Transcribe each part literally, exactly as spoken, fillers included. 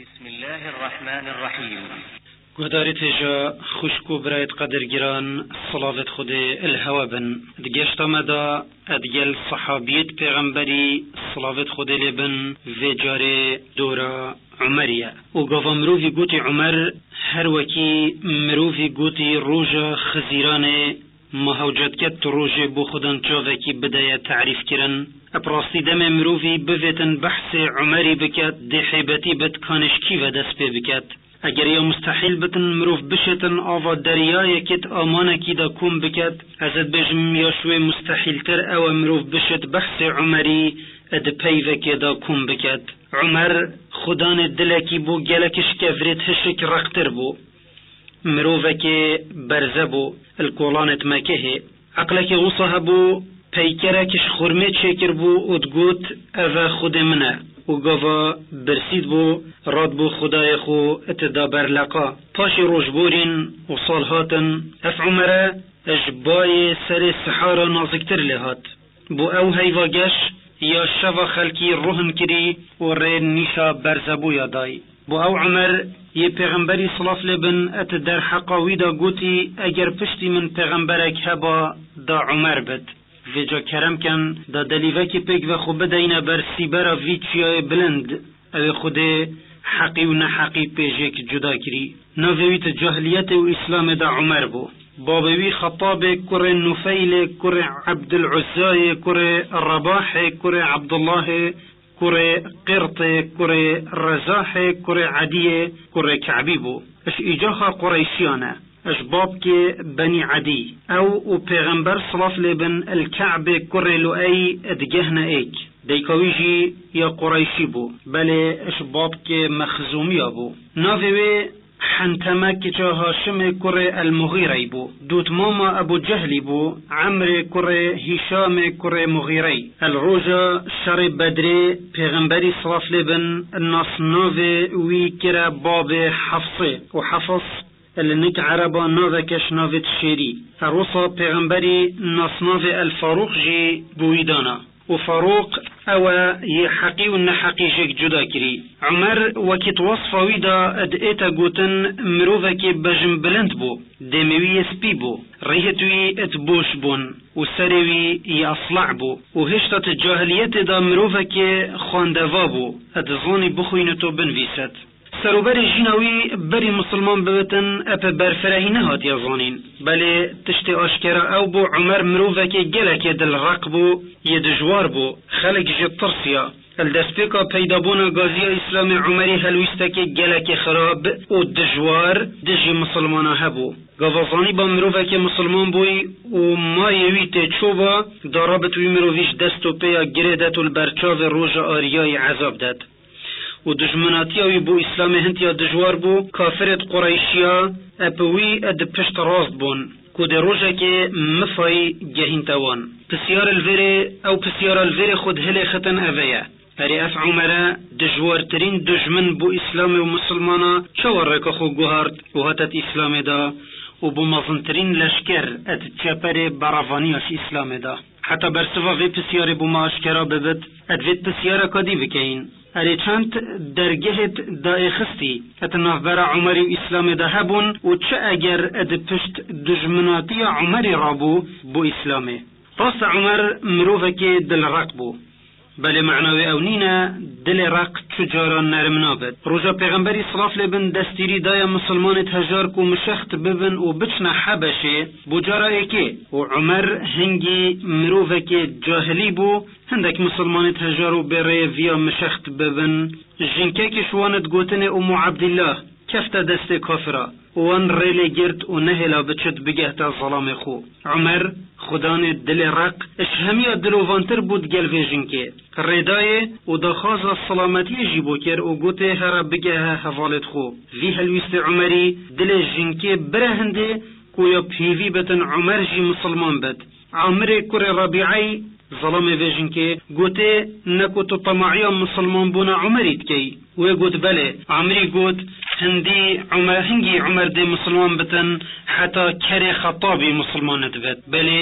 بسم الله الرحمن الرحيم. Guhdarêt hêja xwişk û birayêt qedirgiran, silavêt Xwedê li hewe bin. Di geşta me de, ez digel sehabiyêt pêxemberî, silavêt Xwedê lê bin, vê carê dora Umerî ye. Û gava mirovî gotî Umer, her wekî mirovî gotî roja Xizîranê, ma hewce diket tu rojê bo Xudan çavekî bideye terîfkirin. Bi rastî demê mirovî bivêtin behsê Umerî biket, dê hêbetî bit kanê ji kî ve dest pê biket. Eger ya mustehîl bitin mirov bişêtin ava deryayekê di amanekî de kom biket, ez ê dibêjim ya ji wê mustehîltir ew e mirov bişêt behsê Umerî di peyvekê de kom biket. Umer xudanê dilekî bû, gelekî ji kevirêt hişik reqtir bû. Mirovekê berze bû, li kolanêt Mekehê. Eqlekî wisa hebû, peykerek ji xurmê çêkiribû û digot, "Ev e Xwedê min e." Û gava birsî dibû, radibû Xwedayê xwe tida ber leqa. Paşê roj borîn û sal hatin, ev Umer e ji bayê serê Sihara naziktir lê hat. Bo ew heyva geş ya şeva xelkî ruhin kirî û rê nîşa berzebûya dayî. Bo ew Umer yê pêxemberî silav lê bin et derheqa wî de gotî, eger piştî min pêxemberek heba da Umer bit. Vêca kerem ken da delîvekî pêk ve xwe bideyne ber sîbera vî çiyayê bilind. Ew ê Xwedê heqî û neheqî pê jêk cuda kirî. Navê wî di cahiliyetê û Îslamê de Umer bû. Babê wî Xetabê kurê Nufeylê kurê Ebdil Uzzayê kurê Rebahê kurê Ebdullahê kurê Qirtê kurê Rezahê kurê Ediyê kurê Ke'bî bû. Ji îcaxa Qureyşiyan e. Ji babkê Benî Edî. Ew û Pêxember silav lê bin li Ke'bê kurê Luey digehne êk. Dayika wî jî ya Qureyşî bû. Belê ji babkê Mexzûmiya bû. Navê wê Henteme kiça Haşimê kurê El Muxîrey bû. Dûtmama Ebû Cehlî bû, Emrê kurê Hîşamê kurê Muxîrey. El roja şerê Bedrê Pêxemberî silav lê bin nasnavê wî kire babê Hefsê û Hefs li nik Ereba naveke ji navê şêrî. Her wisa Pêxemberî nasnavê El Farûq jî bi wî dana. Û Farûq ew e yê heqî û neheqî jêk cuda kirî. Umer wekî di wasfa wî de diête gotin mirovekê bejinbilind bû, dêmê wî yê spî bû, rihêt wî di boş bûn û serê wî yê esla' bû û hêşta di cahiliyetê de mirovekê xwendeva bû, dizanî bixwînit û binivîsit. Serûberê jîna wî berî misilman bibitin, ep berfirehî nehatiye zanîn. Belê tiştê aşkera ew bû, Umer mirovekê gelekê dilreq bû, yê dijwar bû, xelk jê tirsiya. Li destpêka peydabûna gaziya Îslamê Umerî helwîstekê gelekê xirab û dijwar dijî misilmana hebû. Gava zanîba mirovekê misilman bûyî û mayê wî tê çoba, da rabit wî mirovî ji dest û pêya girê det û li ber çavê roja ariyayî ezab det. Û dijminatiya wî bo Îslamê hintiya dijwar bû, kafirêt Qureyşiya ep wî di pişt rast bûn, ku dê rojekê mifayî gehînte wan. Pisyar li vêrê, ew pisyara li vêrê xwe dihilêxitin eve ye. Erê ev Umer e, dijwartirîn dijmin bo Îslamê û misilmana çawa rêka xwe guhart û hate di Îslamê de û bo mezintirîn leşker et çeperê berevaniya ji Îslamê de? Heta bersiva vê pisyarê bo me aşkera bibit, et vê pisyareka dî bikeyîn. Erê çend dergehêt daêxistî et navbera Umerî û Îslamê de hebûn û çi eger et pişt dijminatiya Umerî rabû bo Îslamê? Rast e Umer mirovekê dilreq bû. Belê mana wê ew nîne, dilê req çu cara nerm nabit. Roja Pêxemberî silav lê bin destîrî daye misilmanêt hejar ku mişext bibin û biçine Hebeşê bo cara êkê û Umer hingî mirovekê cahilî bû, hindek misilmanêt hejar û bêreyê viya mişext bibin. Jinkekî ji wan digotinê Ummu Ebdîllah kefte destê kafira û wan rê lê girt û nehêla biçit bigehte zelamê xwe. Umer, xudanê dilê req, ji hemiya dilovantir bû digel vê jinkê. Rêdayê û daxwaza selametiyê jî bo kir û gotê, here bigehe hevalêt xwe. Vî helwîstê Umerî dilê jinkê bire hindê ku ya pêvî bitin Umer jî misilman bit. Amirê kurê Rebî'ey, zelamê vê jinkê, gotê, ne ku tu tema'iya misilmanbûna Umerî dikey? Wê got, belê. Amirî got, hindî Umer, hingî Umer dê misilman bitin, heta kerê Xetabî misilman dibit. Belê,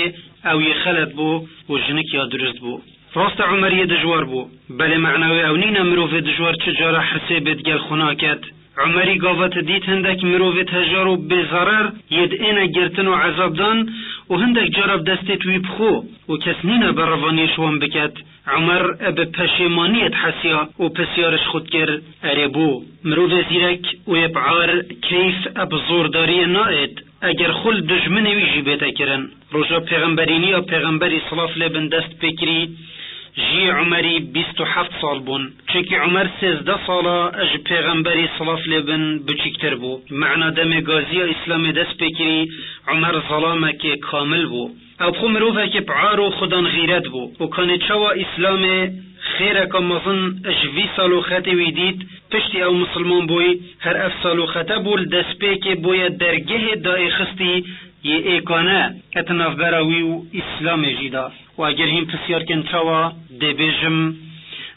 ew yê xelet bû û jinik ya dirust bû. Rast e, Umerî yê dijwar bû, belê mena wê ew nîne mirovê dijwar çi cara hesêbê digel xwe naket. Umerî gava te dît hindek mirovêt hejar û bêzerer yê diêne girtin û ezabdan û hindek cara bi destêt wî bixwe û kes nîne berevaniyê ji wan biket. Umer bi peşêmaniyê dihesiya û pisyar ji xwe dikir, Erê bo, mirovê zîrek û yê bi ar keyf bi zordariyê naêt, eger xwe li dijminê wî jî bête kirin. Roja pêxemberîniya pêxemberî silav lê bin dest pê kirî, jiyê Umerî bîst û heft sal bûn. Çimkî Umer sêzdeh sala ji pêxemberî silav lê bin biçûktir bû. Mena demê gaziya Îslamê dest pê kirî, Umer zelamekê kamil bû. Ew bi xwe mirovekê bi ar û xudan xîret bû û kanê çawa Îslamê xêreka mezin ji vî sal û xetê wî dît, piştî ew misilman bûyî, her ev sal û xete bû li destpêkê bûye dergehê daêxistî yê êkane di navbera wî û Îslamê jî de. Û eger hîn pisyar kin çawa, dê bêjim,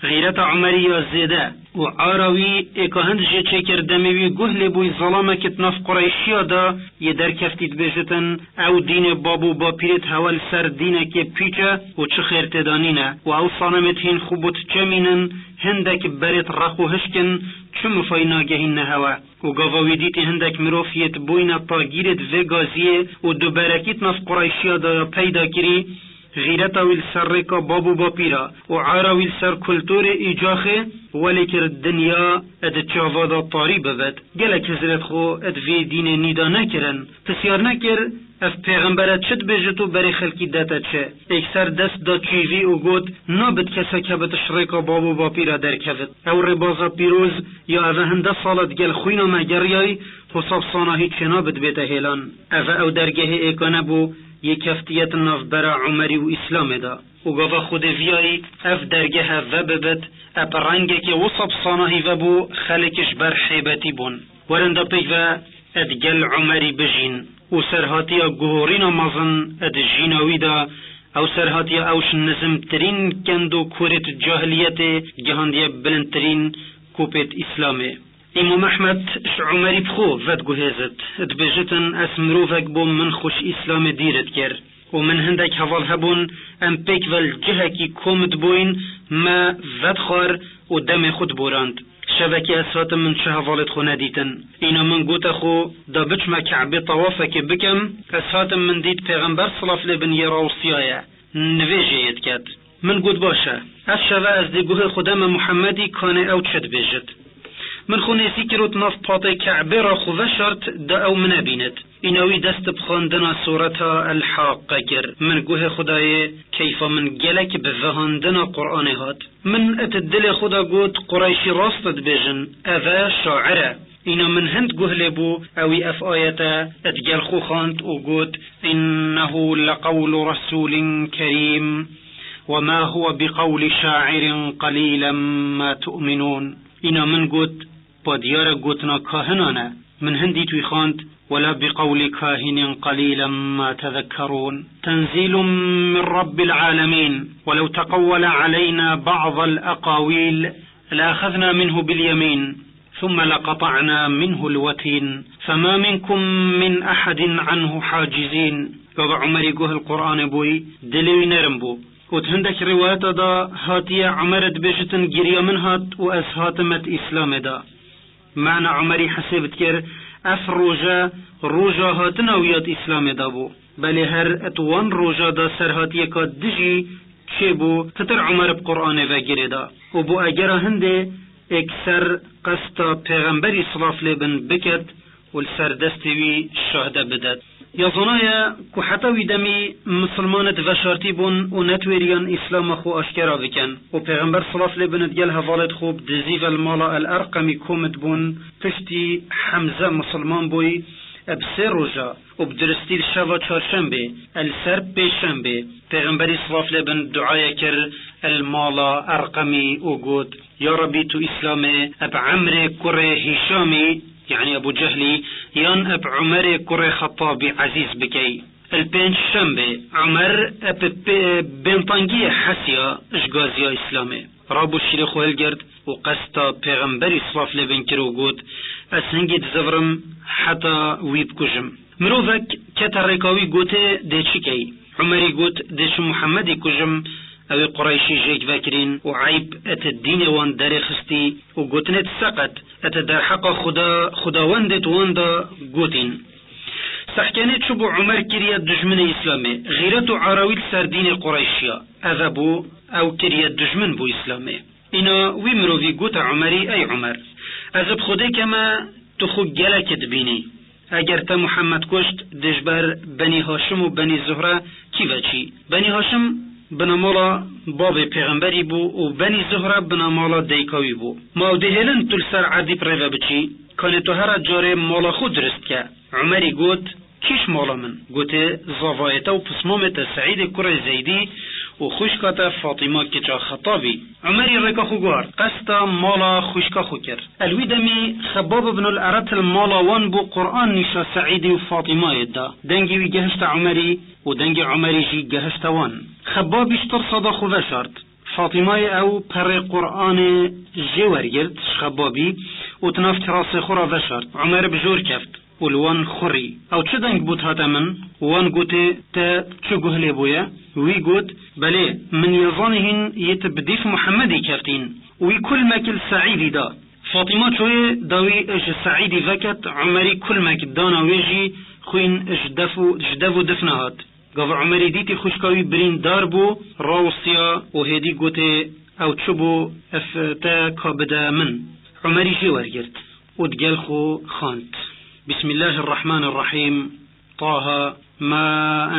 xîreta Umerî ya zêde û ara wî êka hind jê çêkir demê wî guh lê bûy zelamekî di nav Qureyşiya de yê derkeftî dibêjitin, ew dînê bab û bapîrêt hewe li ser dînekê pîç e û çi xêr tê de nîne û ew sanemêt hîn xwe bo diçemînin, hindek berêt rex û hişk in, çi mifayî nagehînne hewe. Û gava wî dîtî hindek mirov yê dibûyne tagîrêt vê gaziyê û duberekî di nav Qureyşiya de ya peyda kirî, xîreta wî li ser rêka bab û bapîra û ara wî li ser kulturê îcaxê welê kir dinya di çava de tarî bibit. Gelek hizrêt xwe di vê dînê nîda nekirin. Pisyar nekir, ev pêxembere çi dibêjit û berê xelkî dete çi? Êkser dest da çîvî û got, nabit kesek hebit ji rêka bab û bapîra derkevit. Ew rêbaza pîroz ya eve hinde sala digel xwîna me geriyay, hosab sanahî çênabit bête hêlan. Eve ew dergehê êkane bû, yê keftiye di navbera Umerî û Îslamê de. Û gava Xwedê viyayî ev dergehe vebibit, e bi rengekê wisa bi sanahî vebû, xelk ji ber hêbetî bûn. Werin da pêk ve e digel Umerî bijîn û serhatiya guhorîna mezin e di jîna wî de, ew serhatiya ew ji nizimtirîn kend û kurêt cahiliyetê gihandiye bilindtirîn kupêt Îslamê. Îmam Ehmed ji Umerî bi xwe vediguhêzit, dibêjitin, ez mirovek bûm min xwe ji Îslamê dîr dikir û min hindek heval hebûn, em pêk ve li cihekî kom dibûyn, me vedixwar û demê xwe diborand. Şevekê ez hatim min çi hevalêt xwe nedîtin. Îna min gote xwe, da biçime Ke'bê tawafekê bikim, ez hatim min dît Pêxember silav lê bin yê rawisiyaye, nivêjê yê diket. Min got, baş e. Ev şeve ez dê guhê xwe deme Muhemmedî, kanê ew çi dibêjit. Min xwe nêzî kir û di nav patê Ke'bê re xwe veşart, da ew min nebînit. Îna wî dest bi xwendina sureta El-Haqqe kir. Min guhê xwe dayê, keyfa min gelek bi vehandina Qur'anê hat. Min di dilê xwe de got, Qureyşî rast dibêjin, ev e şair e. Îna min hind guh lê bû, ewî ev ayete digel xwe xwend û got, إنه لقول رسول كريم وما هو بقول شاعر قليلا ما تؤمنون. Îna min got, pa diyar e gotina kahinan e. Min hind dît wî xwend, ولا بقول كاهن قليلا ما تذكرون. تنزيل من رب العالمين. ولو تقول علينا بعض الأقاويل لأخذنا منه باليمين ثم لقطعنا منه الوتين فما منكم من أحد عنه حاجزين. Gava Umerî guh li Qur'anê bûyî, dilê wî nerm bû. Û di hindek rîwayeta de hatiye, Umer dibêjitin, giriya min hat û ez hatime di Îslamê de. Mena Umerî hesêb dikir, ev roje, roja hatina wî ya di Îslamê de bû. Belê her di wan roja de serhatiyeka dijî çêbû, pitir Umer bi Qur'anê ve girêda û bo egera hindê êkser qesta Pêxemberî silav lê bin biket û li ser destê wî şahde bidet. Ya zanaye ku heta wî demî misilmanêt veşartî bûn û netwêriyan Îslama xwe aşkera bikin û Pêxember silav lê bin digel hevalêt xwe bi dizî ve li mala El Erqemî kom dibûn, piştî Hemze misilman bûyî, bi sê roja û bi duristî li şeva çarşembê, e, li ser pêşembê, Pêxemberî silav lê bin duaye kir, e, li mala Erqemî û got, Ya Rebî, tu Îslamê, e, bi Emrê kurê Hîşamî, yanî Ebû Cehlî, yan, e, bi Umerê kurê Xettabî ezîz bikey. Li pênc şembê, Umer, e, bi pê-, bêntangiyê hesiya ji gaziya Îslamê. Rabû şîrê xwe hilgirt û qesta Pêxemberî silav lê bin kir û got, Ez hingî dizivirim heta wî bikujim. Mirovek kete rêka wî, gotê, dê çi key? Umerî got, dê çi Muhemmedî kujim, Ew ê Qureyşî jêk vekirîn û eyb et dînê wan derêxistî û gotinêt seqet et derheqa Xuda, Xudawendêt wan da gotîn. Sehkenê çi bû Umer kiriye dijminê Îslamê, xîret û arawî li ser dînê Qureyşiya. Eve bû, ew kiriye dijmin bû Îslamê. Îna wî mirovî gote Umerî, ey Umer, ez bi Xwedê keme tu xwe gelekê dibînî. Eger te Muhammed kuşt, dê ji ber Benî Haşim û Benî Zuhre kî veçî? Benî Haşim binamala bavê pêxemberî bû û Benî Zuhre binamala dayika wî bû. Ma ew dihêlin tu li ser Edîb rê ve biçî? Kanê tu hera carê mala xwe dirust ke? Umerî got, kîş mala min? Gotê, zavayê te û pismamê te Seîdê kurê Zeydî û xwişka te Fatîma kiça Xetabî. Umerî rêka xwe guhart, qesta mala xwişka xwe kir. El wî demî Xebbab ibnul Erat li mala wan bû, Quran nîşa Seîdî û Fatîmayê da. Dengê wî gehişte Umerî û dengê Umerî jî gehişte wan. Xebbabî ji tirsa da xwe veşart. Fatîmayê ew perê Quranê jê wergirt ji Xebbabî û di nav kirasê xwe re veşart. Umer bi jor keft û li wan xurî. Ew çi deng bû dihate min? Wan gotê, te çi guh lê bûye? Wî got, belê, min yê zanî hîn yê tu bi dîf Muhemmedî keftîn. Wî kulmek li Seîdî da. Fatîma çûyê dawî ji Seîdî veket, Umerî kulmek dana wê jî xwîn ji def û, ji dev û difna hat. Gava Umerî dîtî xwişka wî birîndar bû, rawestiya û hêdî gotê, ew çi bû, ev te ka bide min. Umerî jê wergirt û digel xwe xwend. Bismillahirrahmanirrahîm. Taha, ma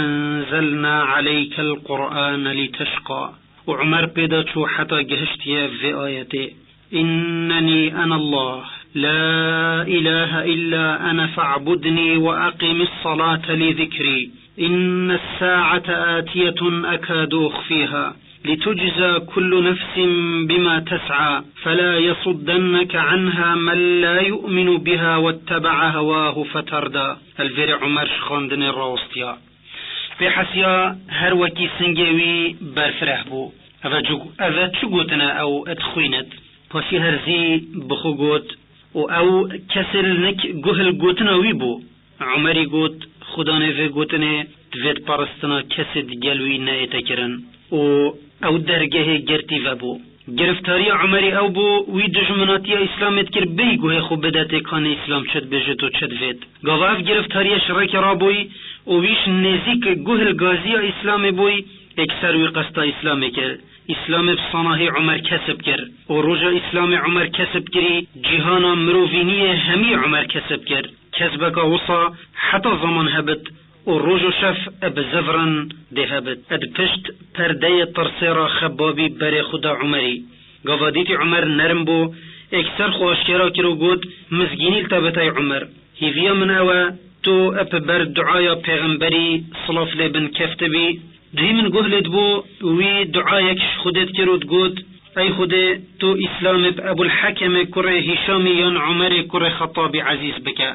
enzelna aleykel Qur'ane liteşqa. Û Umer pê de çû heta gihiştiye vê ayetê. إنني أنا الله، لا إله إلا أنا فاعبدني وأقم الصلاة لذكري، إن الساعة آتية أكاد أخفيها، لتجزى كل نفس بما تسعى، فلا يصدنك عنها من لا يؤمن بها واتبع هواه فتردى. Li vêrê Umer ji xwendinê rawestiya. Pê hesiya her wekî singê wî berfireh bû. Eve çi, eve çi gotine ew dixwînit? Paşî herzî bi xwe got û ew kesê li nik guh li gotina wî bû. Umerî got, Xudanê vê gotinê divêt peristina kesê digel wî neyête kirin. Û ew dergehê girtî vebû. Giriftariya Umerî ew bû, wî dijminatiya Îslamê dikir, bêyî guhê xwe bide tê kanê Îslam çi dibêjit û çi divêt. Gava ev giriftariya ji rêkê rabûyî û wî ji nêzîk guh li gaziya Îslamê bûyî, êkser wî qesta Îslamê kir. Îslamê bi sanahî Umer kesib kir û roja Îslamê Umer kesib kirî, cîhana mirovîniyê hemî Umer kesib kir. Kesbeka wisa heta zaman hebit û roj û şev bi zivirin dê hebit. Di pişt perdeyê tirsê re Xebbabî berê xwe da Umerî. Gava dîtî Umer nerm bû, êkser xwe aşkera kir û got, mizgînî li te bit ey Umer. Hêviya min ew e, tu bi ber duaya pêxemberî, silav lê bin, keftibî. Duhî min guh lê dibû, wî duayek ji Xwedê dikir û digot, ey Xwedê, tu Îslamê bi Ebul Hekemê kurê Hîşamî yan Umerê kurê Xetabî ezîz bike.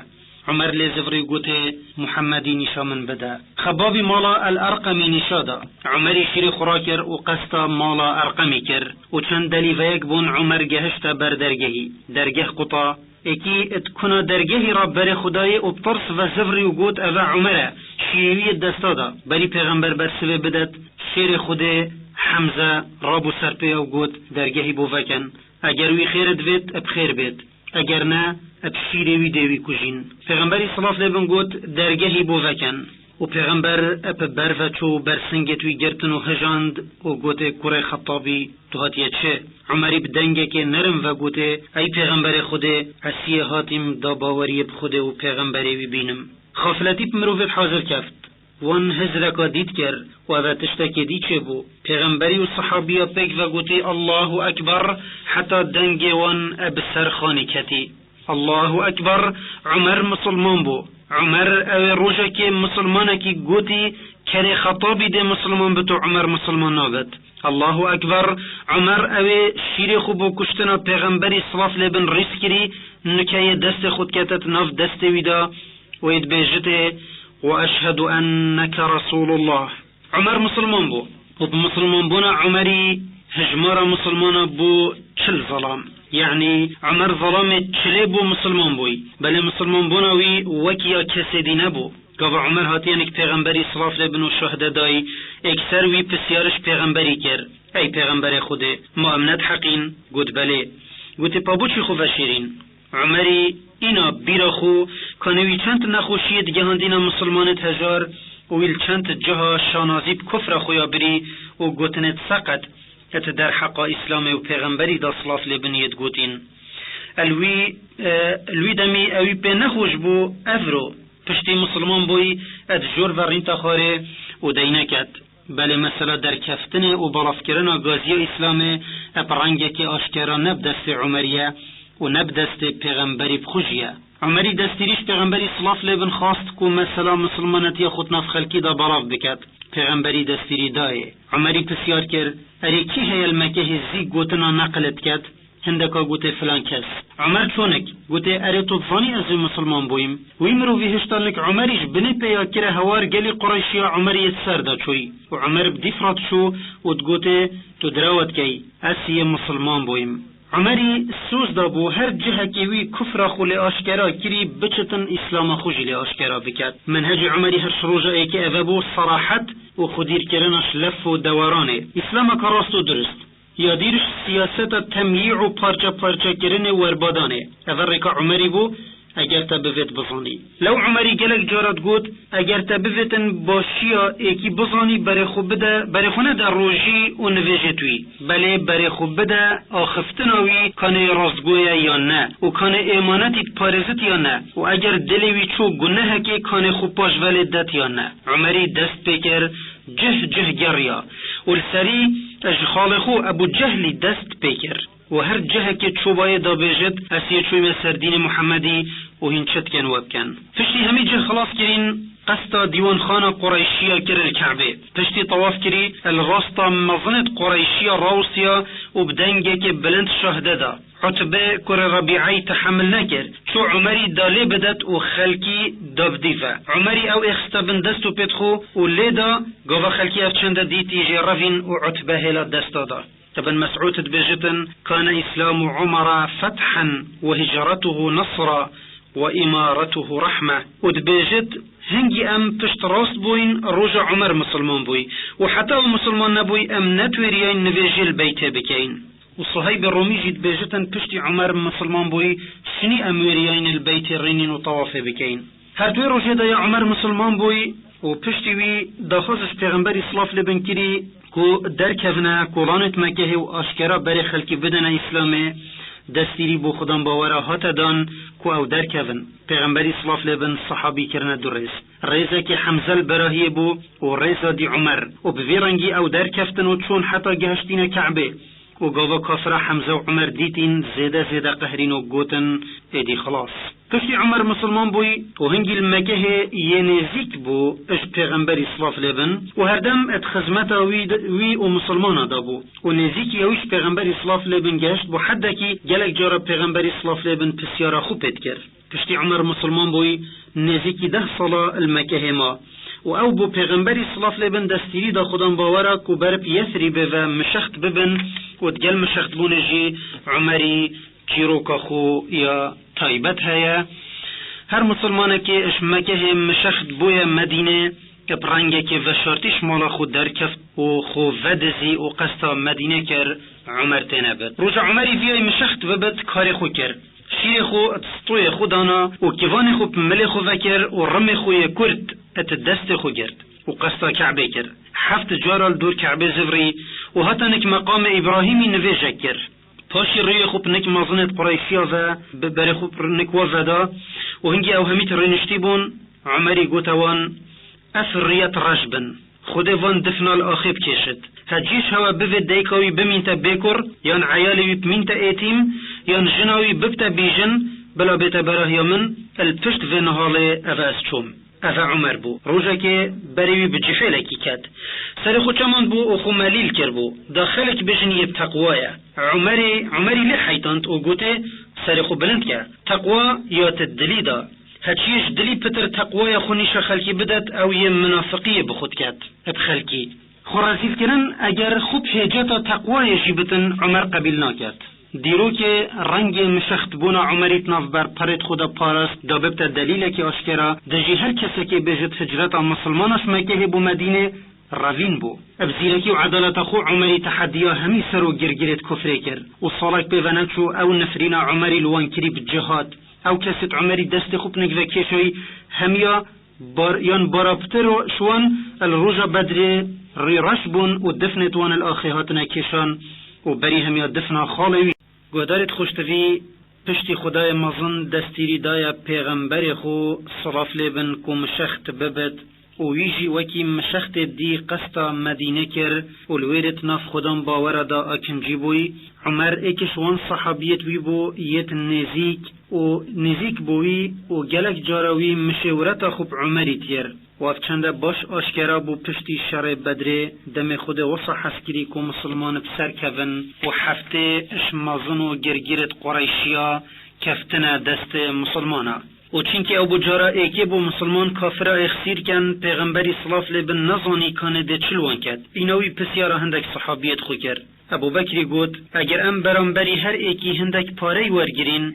Umer lê zivirî û gotê, Muhemmedî nîşa min bide. Xebabî mala El Erqemî nîşa da. Umerî şîrê xwe rakir û qesta mala Erqemî kir û çend delîveyek bûn Umer gehişte ber dergehî. Dergeh quta, êkî di kuna dergehî re berê xwe dayê û bi tirs ve zivirî û got, eve Umer e, şîrê wî yê desta da. Berî pêxember bersivê bidet, şêrê Xwedê Hemze rabû ser pê û got, dergehî bo veken. Eger wî xêr divêt, bi xêr bêt. Eger ne, bi şîrê wî dê wî kujîn. Pêxemberî silav lê bin got, dergehî bo veken. Û pêxember bi ber ve çû ber singêt wî girtin û hijand û gotê, kurê Xetabî, tu hatiye çi? Umerî bi dengekê nerm ve gotê, ey pêxemberê Xwedê, ez siyê hatîm da baweriyê bi Xwedê û pêxemberê wî bînim. Xafiletî bi mirovê hazir keft. Wan hizreka dît kir û eve tiştekê dî çêbû. Pêxemberî û sehabiya pêk ve gotî, Allahu Ekber, heta dengê wan bi ser xanî ketî. Allahu Ekber, Umer misilman bû. Umer, ew ê rojekê misilmanekî gotî, kerê Xetabî dê misilman bit û Umer misilman nabit. Allahu Ekber, Umer, ew ê şîrê xwe bo kuştina pêxemberî silav lê bin rîs kirî, nike yê destê xwe dikete di nav destê wî de, û yê dibêjitê, "Ve eşhedu enneke Resulullah." Umer misilman bû. Û bi misilmanbûna Umerî hijmara misilmana bû çil zelam. Yanî Umer zelamê çilê bû misilman bûyî. Belê misilmanbûna wî wekî ya kesê dî nebû. Gava Umer hatiye nik Pêxemberî silav lê bin û şahde dayî, êkser wî pisyar ji Pêxemberî kir, Ey Pêxemberê Xwedê, ma em ne diheqîn? Got, Belê. Gotê, Pa boçî xwe veşêrîn? Umerî îna bîra xwe, kanê wî çend nexweşiyê digehandîna misilmanêd hejar û wî li çend ciha şanazî bi kufra xwe ya birî û gotinêd seqet, et derheqa Îslamê û Pêxemberî de silav lê bin yê digotîn. El wî, e, li wî demî ewî pê nexweş bû, evro piştî misilman bûyî, et jor ve rînta xwarê û deyneket. Belê mesela derkeftinê û belavkirina gaziya Îslamê eb rengekê aşkera ne bi destê Umerî ye û ne bi destê Pêxemberî bi xwe jî ye. Umerî destîrî ji Pêxemberî silav lê bin xwast ku mesela misilmanetiya xwe di nav xelkî de belav biket. Pêxemberî destîrî dayê. Umerî pisyar kir, Erê kî heye li Mekehê zî gotina neqilê diket? Hindeka gotê filan kes. Umer ço nik? Gotê, Erê to dizanî ez ê misilman bûyim? Wî mirovî hişta nik Umerî ji binê pê ya kire hewar gelî Qureyşiya Umerî yê di ser de çûyî. Û Umer bi dîf re diçû û digotê, Tu dirawa dikey, ez yê misilman bûyim. Umerî soz dabû her cihekê wî kufra xwe lê aşkera kirî, biçitin Îslama xwe jî lê aşkera biket. Menhecê Umerî her ji roja êkê eve bû serahet û xwedîrkirina ji lef û dewaranê. Îslameke rast û dirust. Ya dîr ji siyaseta temyî û parçe parçekirinê werbadanê. Eve rêka Umerî bû, eger te bivêt bizanî. Lew Umerî gelek cara digot, Eger te bivêtin başiya êkî bizanî, berê xwe bide, berê xwe nede rojî û nivêjêt wî. Belê berê xwe bide axiftina wî, kanê rastgo ye yan ne, û kanê êmanetî diparêzit yan ne, û eger dilê wî çû gunehekê, kanê xwe paş velê det yan ne. Umerî dest pê kir, cih cih geriya û li serî ji xalê xwe Ebû Cehlî dest pê kir û her cihekê çû bayê da bêjit, Ez yê çûyme ser dînê Muhemmedî û hîn çi dikin we bikin. Piştî hemî cih xilas kirîn, qesta dîwanxana Qureyşiya kir li Ke'bê. Piştî tewaf kirî, li rasta mezinêd Qureyşiya rawisiya û bi dengekê bilind şahde da. Utbe kurê Rebî'eyî tehemil nekir, çû Umerî da lê bidet û xelkî da bi dî ve. Umerî ew êxiste bin dest û pêd xwe û lê da, gava xelkî ev çende dîtî jê revîn û Utbe hêla desta da. Ibn Mes'ûd dibêjitin, Kane Îslamu Umara fethen ve hicretuhu nasra ve imaretuhu rahme. Û dibêjit, Hingî em pişt rast bûyn, roja Umer misilman bûy. Û heta ew misilman nebûy, em netwêriyayn nivêjê li beytê bikeyn. Û Suheyb Rûmî jî dibêjitin, piştî Umer misilman bûyî, şinî em wêriyayne li beytê rînîn û tewafê bikeyin. Her duê rojê de ya Umer misilman bûyî û piştî wî daxwaz ji Pêxemberî silav lê bin kirî ku derkevine kolanê di Mekehê û aşkera berê xelkî bidine Îslamê, destîrî bo xudan bawera hate dan ku ew derkevin. Pêxemberî silav lê bin sehabî kirine du rêz. Rêzekê Hemze li berahiyê bû û rêza dî Umer û bi vî rengî ew derkeftin û çûn heta gehiştîne Ke'bê. Û gava kafira Hemze û Umer dîtîn, zêde zêde qehrîn û gotin, Êdî xilas. Piştî Umer misilman bûyî û hingî li Mekehê yê nêzîk bû ji Pêxemberî silav lê bin û herdem di xizmeta wî de, wî û misilmana de bû û nêzîkî ew ji Pêxemberî silav lê bin gehişt bo heddekî gelek cara Pêxemberî silav lê bin pisyara xwe pê dikir. Piştî Umer misilman bûyî, nêzîkî deh sala li Mekehê ma û ew bo Pêxemberî silav lê bin destîrî da xudan bawera ku ber bi Yesrîbê ve mişext bibin û digel mişextbûnê jî Umerî çîroka xwe ya taybet heye. Her misilmanekê ji Mekehê mişext bûye Medînê, bi rengekê veşartî ji mala xwe derkeft û xwe vedizî û qesta Medînê kir, Umer têne bit. Roja Umerî viyayî mişext bibit, karê xwe kir. Şîrê xwe di stoyê xwe dana û kivanê xwe bi milê xwe vekir û rimê xwe yê kurt di destê xwe girt û qesta Ke'bê kir. Heft cara li dor Ke'bê zivrî û heta nik meqamê Îbrahîmî nivêjek kir. Paşî rûyê xwe bi nik mezinêd Qureyşiya ve, bi berê xwe bi nik we veda û hingî ew hemî rêniştî bûn, Umerî gote wan, Ev riyet reş bin. Xwedê van difna li axê bikêşit. Hecî ji hewe bivê dayika wî bimînte bêkur, yan eyalê wî bimînte êtîm, yan jina wî bibte bîjin, bila bête berahiya min, li pişt vê nihalê ev e ez çûm. Ev e Umer bû. Rojekê berê wî bi cihêlekî ket. Serê xwe çemand bû û xwe melîl kiribû. Da xelk bêjin yê bi teqwa ye. Umerê, Umerî lê heytand û gotê, Serê xwe bilind ke. Teqwa ya te dilî de. Heçiyê ji dilî pitir teqwaya xwe nîşa xelkî bidet, ew yê minafiqiyê bi xwe diket, bi xelkî. Xwe rezîlkirin, eger xwe bi hêceta teqwayê jî bitin, Umer qebîl naket. Dîrokê rengê mişextbûna Umerî di nav berperêt xwe de parast, da bibte delîlekî aşkera, dijî her kesekê bêjit hicreta misilmana ji Mekehê bo Medînê revîn bû. Bi zîrekî û edaleta xwe Umerî tehediya hemî ser û girgirêt kufrê kir û salek pê ve neçû ew nifrîna Umerî li wan kirî bi cihad. Ew kesêt Umerî destê xwe bi nik ve kêşayî hemiya bar-, yan baraptir û ji wan li roja Bedrê rîreş bûn û difnêt wan li axê hatine kêşan û berî hemiya difna xalê wî. Guhdarêt xweştivî, piştî Xwedayê mezin destîrî daye pêxemberê xwe, silav lê bin, ku mişext bibit û wî jî wekî mişextê dî qesta Medînê kir û li wêrê di nav xwedan bawera de akincî bûyî. Umer êk ji wan sehabiyêt wî bû yêt nêzîk û nêzîk bo wî û gelek cara wî mişêwireta xwe bi Umerî diyir. Û ev çende baş aşkera bû piştî şerê Bedrê, demê Xwedê wisa hez kirî ku misilman bi ser kevin û heftê ji mezin û girgirêt Qureyşiya keftine destê misilmana. Û çinkî ew bû cara êkê bû misilman kafira êxsîr ken, pêxemberî silav lê bin nezanî kanê dê çi li wan ket. Îna wî pisyara hindek sehabiyêt xwe kir. Ebû Bekrî got, eger em beramberî her êkî hindek parey wergirîn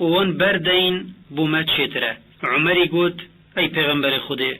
û wan berdeyîn, bo me çêtir e. Umerî got, ey pêxemberê Xwedê,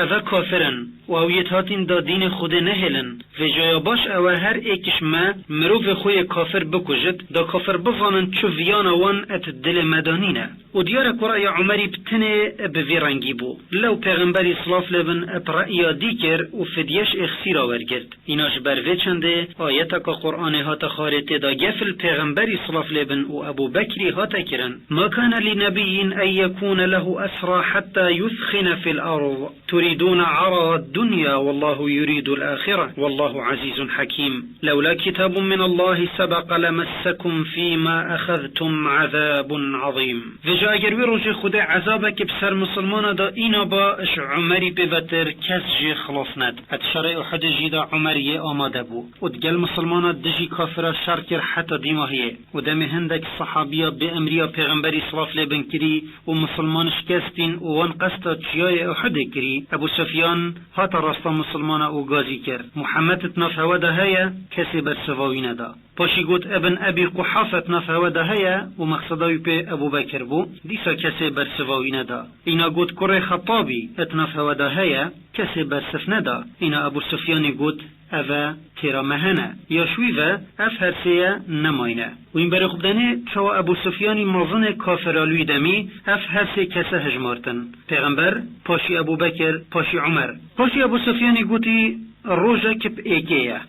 eve kafir in û ew yêt hatîn da dînê Xwedê nehêlin. Vêca ya baş ew e her êk ji me mirovê xwe yê kafir bikujit, da kafir bizanin çi viyana wan et dilê me de nîne. Û diyar e ku reya Umerî bi tinê bi vî rengî bû. Lew pêxemberî silav lê bin bi reya dî kir û fidyeş êxsîra wergirt. Îna ji ber vê çendê ayeteka Qur'anê hate xwarê tê de gef li pêxemberî silav lê bin û Ebû Bekrî hate kirin. Ma kana li nebiyyin en yekûne lehu esra hatta yuthkhine fil ard. Turidûne arada dunya wallahu yuridul ahire. Wallahu azîzun hakîm. Lewla kitabun minallahi sebeqe lemissekum fîma exeztum azabun azîm. Vêca eger wî rojê Xwedê ezabekî bi ser misilmana da îna ba, ji Umerî pê vetir kes jê xilas net. Et şerê Uhudê jî da Umer yê amade bû û digel misilmana dijî kafira şer kir heta dîmahiyê. Û demê hindek sehabiya bê emriya pêxemberî silav lê bin kirî û misilman şikestîn û wan qesta çiyayê Uhudê kirî. Ebû Sufyan hata rasta misilmana û gazî kir. Muhammed di nav hewe de heye, kesê bersiva wî neda. Paşî got, Ibn Ebî Quhafe di nav hewe de heye û mexseda wî pê Ebû Bekir bû, dîsa kesê bersiva wî neda. Îna got, Kurê Xetabî di nav hewe de heye, kesê bersiv neda. Îna Ebû Sufyanî got, Eve têra me hene. Ya ji wî ve ev her sê ye nemayne. Wîn berê xwe bidenê çawa Ebû Sufyanî mezinê kafira li wî demî ev her sê kese hijmartin. Pêxember, paşî Ebû Bekir, paşî Umer. Paşî Ebû Sufyanî gotî, Rojek bi êkê ye.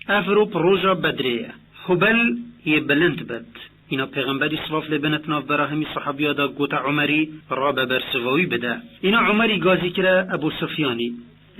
Ev rop roja Bedrê ye. Hubel yê bilind bit. Îna pêxemberî silav lê bin di navbera hemî sehabiya de gote Umerî, rabe bersiva wî bide. Îna Umerî gazî kire Ebû Sufyanî,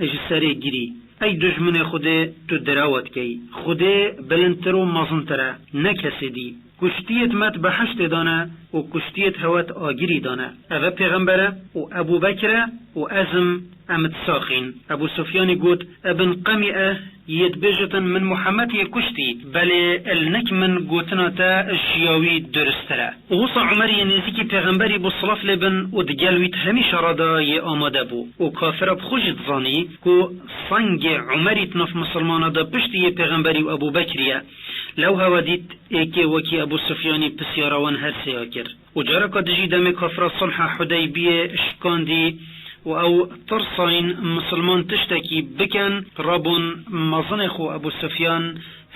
ji serê girî, Ey dijminê Xwedê, tu direwa dikey. Xwedê bilindtir û mezintir e, ne kesê dî. Kuştiyêt me di behiştê de ne û kuştiyêt hewe di agirî de ne. Eve pêxember e û Ebû Bekir e û ez im, em di saxîn. Ebû Sufyanî got, Ibn Qemîe yê dibêjitin, Min Muhammed yê kuştî, belê li nik min gotina te ji ya wî durustir e. Û wisa Umer yê nêzîkî pêxemberî bû silav lê bin û digel wî di hemî şera de yê amade bû. Û kafira bi xwe jî dizanî ku sengê Umerî di nav misilmana de piştî yê pêxemberî û Ebû Bekrî ye. Lew hewe dît êkê wekî Ebû Sufyanî pisyara wan her sêya kir. Û careka dijî demê kafira sulha Hudeybiyê şikandî û ew tirsayîn misilman tiştekî bikin, rabûn mezinê xwe Ebû Sufyan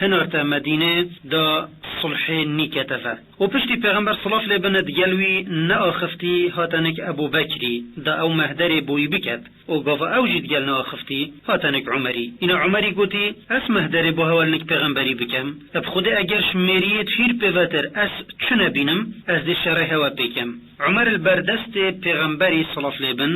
hinarte Medînê da sulhê nîkete ve. Û piştî pêxember silav lê bin digel wî neaxiftî hate nik Ebû Bekrî da ew mehderê bo wî biket. Û gava ew jî digel neaxiftî, hate nik Umerî. Îna Umerî gotî, Ez mehderê bo hewe li nik pêxemberî bikem? Bi Xwedê eger ji mêriyê hîr pê vetir ez çi nebînim, ez dê şerê hewe pê kem. Umer li ber destê pêxemberî silav lê bin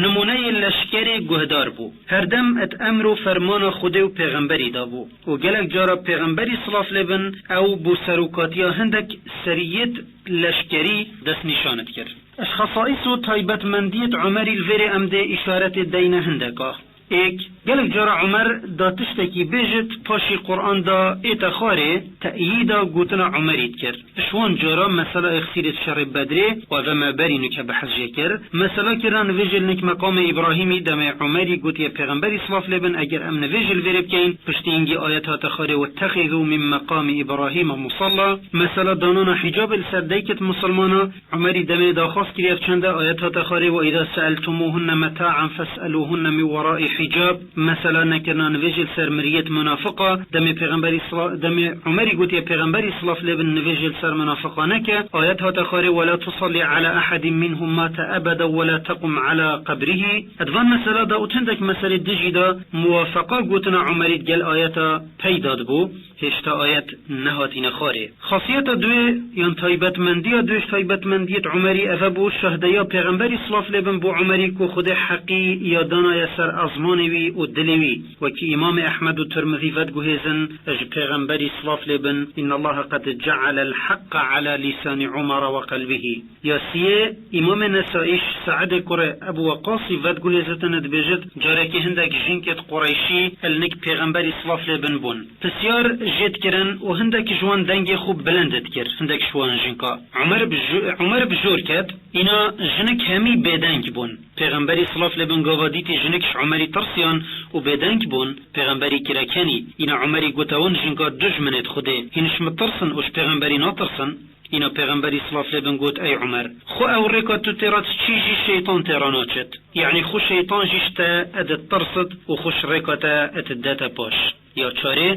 nimûneyê leşkerê guhdar bû. Her dem di emr û fermana Xwedê û pêxemberî de bû. Û gelek cara pêxemberî silav lê bin ew bo serokatiya hindek seriyêt leşkerî destnîşan dikir. Ji xesaîs û taybetmendiyêt Umerî li vêrê em dê îşaretê deyne hindeka. Êk, Gelek cara Umer da tiştekî bêjit, paşî Quran da ête xwarê, te'yîda gotina Umerî dikir. Ji wan cara mesela ê xisîrê şerê Bedrê û eve me berî nuke behs jê kir. Mesela kirina nivêjê li nik meqamê Îbrahîmî demê Umerî gotiye Pêxemberî silav lê bin, eger em nivêjê li vêrê bikeyin, piştî hingî ayet hate xwarê, "Wettexizû min meqamî Îbrahîme musalla." Mesela danana hicabê li ser daykit misilmana, Umerî demê daxwaz kiriye, ev çend e ayet hate xwarê, "Ve îza seeltumuhunne meta'an fes'eluhunne min wera'i hicab." Mesela nekirina nivêjê li ser miriyêt munafiqa, demê Pêxemberî sila-, demê Umerî gotiye Pêxemberî silav lê bin nivêjê li ser munafiqa neke. Ayet hate xwarê, "Ve la tusalli ala ahadin minhum mate ebeden ve la tequm ala qebrihî." Di van mesela de û hindek meselê dijî de muwafeqa gotina Umerî digel ayeta peyda dibû. Hêşta ayet nehatîne xwarê. Xasiyeta duê yan taybetmendiya duê ji taybetmendiyêt Umerî eve bû, şahdeya Pêxemberî silav lê bin bo Umerî ku Xwedê heqî ya danaye ser ezmanê wî û dilê wî. Wekî Îmamê Ehmed û Tirmizî vediguhêzin ji Pêxemberî silav lê bin, "Innallaha qed ce'alel heqqa ala lîsanî Umara ve qelbihî." Ya siyê, Îmamê Nesaî ji Se'edê kurê Ebu Weqasî vediguhêzitin, dibêjit, carekê hindek jinkêt Qureyşî li nik Pêxemberî silav lê bin bûn. Pisyar jê dikirin û hindek ji wan dengê xwe bilind dikir, hindek ji wan jinka. Umer bi ju-, Umer bi jor ket, îna jinik hemî bêdeng bûn. Pêxemberî silav lê bin gava dîtî jinik ji Umerî tirsiyan û bêdeng bûn, Pêxemberî kire kenî. Îna Umerî gote wan jinka dujminêt Xwedê, hîn ji min tirsin û ji Pêxemberî natirsin? Îna Pêxemberî silav lê bin got, "Ey Umer, xwe ew rêka tu têra diçî jî şeytan têra naçit. Yanî xwe şeytan jî ji te ditirsit û xwe ji rêka te didete paş." Ya çarê,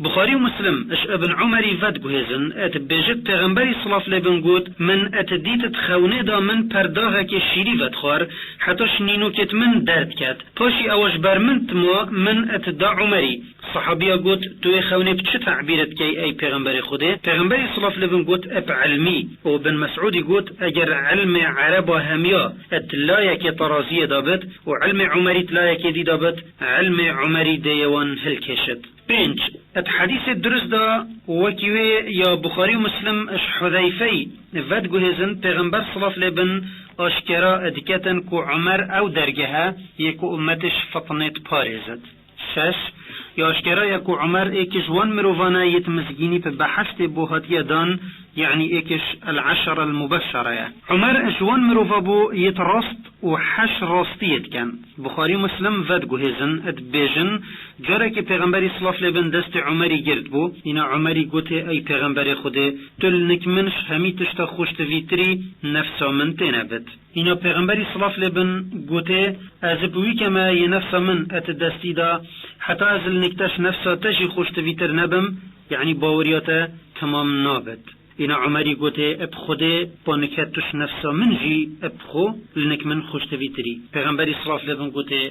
Buxarî û Muslim ji Ibn Umerî vediguhêzin, dibêjit, Pêxemberî silav lê bin got, "Min didît di xewnê de min perdaxekê şîrî vedixwar, heta ji nînokêt min derdiket. Paşî ew ji ber min dima, min dida Umerî." Sahabiya got, "Tu wê xewnê bi çi tebîr dikey, ey Pêxemberê Xwedê?" Pêxemberî silav lê bin got, "Bi ilmî." Û Bin Mesûdî got, "Eger ilmê ereba hemiya di layekê teraziyê de bit û ilmê Umerî di layekê dî de bit, ilmê Umerî dêyê wan hilkêşit." Pênc, di hedîsê durist de wekî wê ya Buxarî û Muslim ji Hudeyfeyî vediguhêzin, Pêxember silav lê bin aşkera diketin ku Umer ew dergehe yê ku ummetê ji fitnê diparêzit. Şeş, ya aşkera ye ku Umer êk ji wan mirovane yêt mizgînî bi behiştê bo hatiye dan, yanî êk ji el-eşere el-mubeşere ye. Umer ji wan mirova bû yêt rast û heş rastiyê diken. Buxarî û Muslim vediguhêzin, dibêjin, carekê Pêxemberî silav lê bin destê Umerî gird bû. Îna Umerî gotê, "Ey Pêxemberê Xwedê, tu li nik min ji hemî tişta xweştivîtirî nefsa min têne bit." Îna Pêxemberî silav lê bin gotê, "Ez bi wî keme yê nefsa min di destî de, heta ez li nik te ji nefsa te jî xweştivîtir nebim, yanî baweriya te temam nabit." Îna Umerî gotê, "Bi Xwedê, pa nike tu ji nefsa min jî bi xwe li nik min xweştivîtirî." Pêxemberî silav lê bin gotê,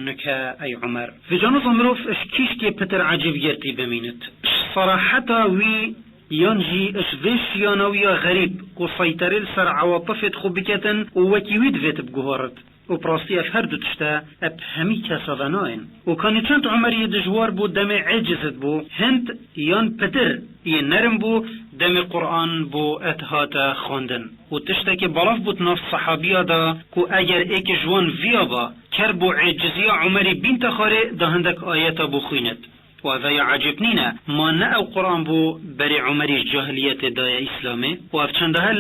"Nike, ey Umer." Vêca niza mirov ji kîşkê pitir ecêbgirtî bimînit. Ji seraheta wî yan jî ji vê şiyana wî ya xerîb ku seyterê li ser ewatifêt xwe biketin û wekî wî divêt biguhorit. Û bi rastî ev her du tişte bi hemî kesa ve nayên. Û kanî çend Umer yê dijwar bû demê êciz dibû, hind yan pitir yê nerm bû demê Quran bû dihate xwendin. Û tiştekê belav bû di nav sehabiya de ku eger êk ji wan viya ba, ker bo êciziya Umerî bînte xwarê da hindek ayeta bû xwînit. Û ev ya ecêb nîne, ma ne ew Quran bû berê Umerî ji cahiliyetê daye Îslamê? Û ev çendeha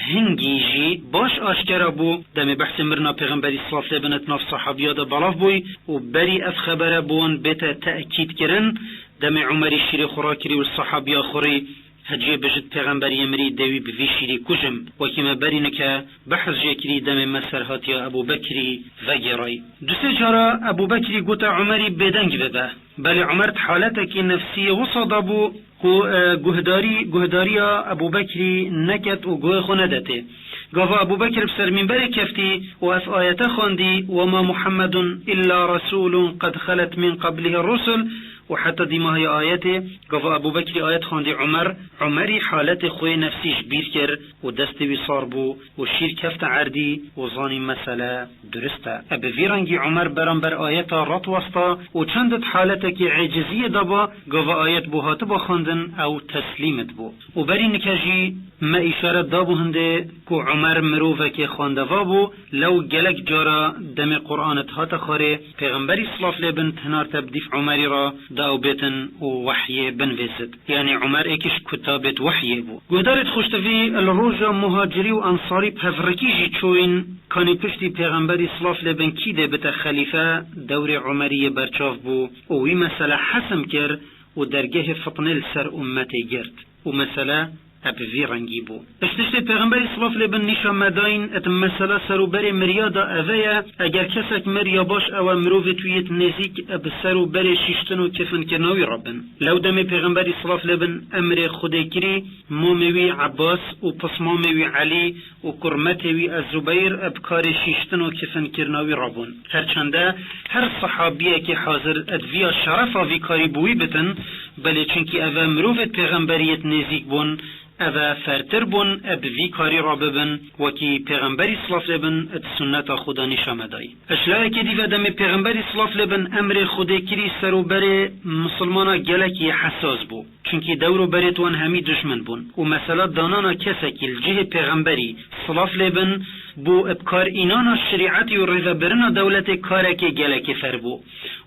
hingî jî baş aşkera bû, demê behsê mirina Pêxemberî silav lê bin di nav sehabiya de belav bûy û berî ev xebere bi wan bête tekîd kirin, demê Umerî şîrê xwe rakirî û li sehabiya xwe rî, "Heciyê bijit Pêxemberî yê mirî dê wî bi vî şîrî kujim." Wekî me berî nike behs jê kirî, demê me serhatiya Ebû Bekirî vegêrayî. Du sê cara Ebû Bekirî gote Umerî bêdeng bibe. Belê Umer di haletekî nefsî yê wisa de bû ku, e, guhdarî, guhdariya Ebû Bekirî neket û guhê xwe nedetê. Gava Ebû Bekir bi ser mînberê keftî û ev ayete xwendî, "Wema Muhammedun illa resulun qed xelet min qablihi rusul." Û heta dîmahî ayetê, gava Ebû Bekirî ayet xwendî Umer, Umerî haletê xwe yê nefsî ji bîr kir û destê wî sar bû û şîr kefte erdî û zanî mesele durist e. E bi vî rengî Umer beramber ayeta rat westa û çend di haletekî êciziyê de ba, gava ayet bû hatiba xwendin ew teslîm dibû. Û berî nike jî Me îşaret dabû hindê ku Umer mirovekê xwendeva bû, lew gelek cara demê Qur'an dihate xwarê, Pêxemberî silav lê bin tenarte bi dîf Umerî re da ew bêtin û wehyê binvêsit. Yanî Umer êk ji kutabêt wehyê bû. Guhdarêt xweştivî, li roja Muhacirî û Ensarî bi hevrikî jî çûyîn, kanî piştî Pêxemberî silav lê bin kî dê bite xelîfe, dewrê Umerî yê berçav bû û wî mesele hesim kir û dergehê fitnê li ser ummetê girt. Û mesele bi vî rengî bû. Ji tiştê Pêxemberî silav lê bin nîşa me dayîn, di mesela ser û berê miriya de eve ye, eger kesek mir ya baş ew e mirovê tu yêt nêzîk bi ser û berê şîştin û kefinkirina wî re bin. Lew demê Pêxemberî silav lê bin emrê Xwedê kirî, mamê wî Ebbas û pismamê wî Elî û kurmetê wî Ez-Zubeyr bi karê şîştin û kefinkirina wî re bûn. Her çende her sehabiyekê hazir di viya şerefa vî karî bi wî bitin, belê çunkî eve mirovêt Pêxemberî yêt nêzîk bûn, eve fertir bûn bi vî karî re bibin, wekî Pêxemberî silav lê bin di sunneta xwe de nîşa me dayî. Ji layekê dî ve demê Pêxemberî silav lê bin emrê Xwedê kirî ser û berê misilmana gelekî hesas bû. Çunkî dewr û berêt wan hemî dijmin bûn û mesela danana kesekî li cihê Pêxemberî silav lê bin bû bi kar înana şerîetî û rêvebirina dewletê karekê gelekê ferm bû.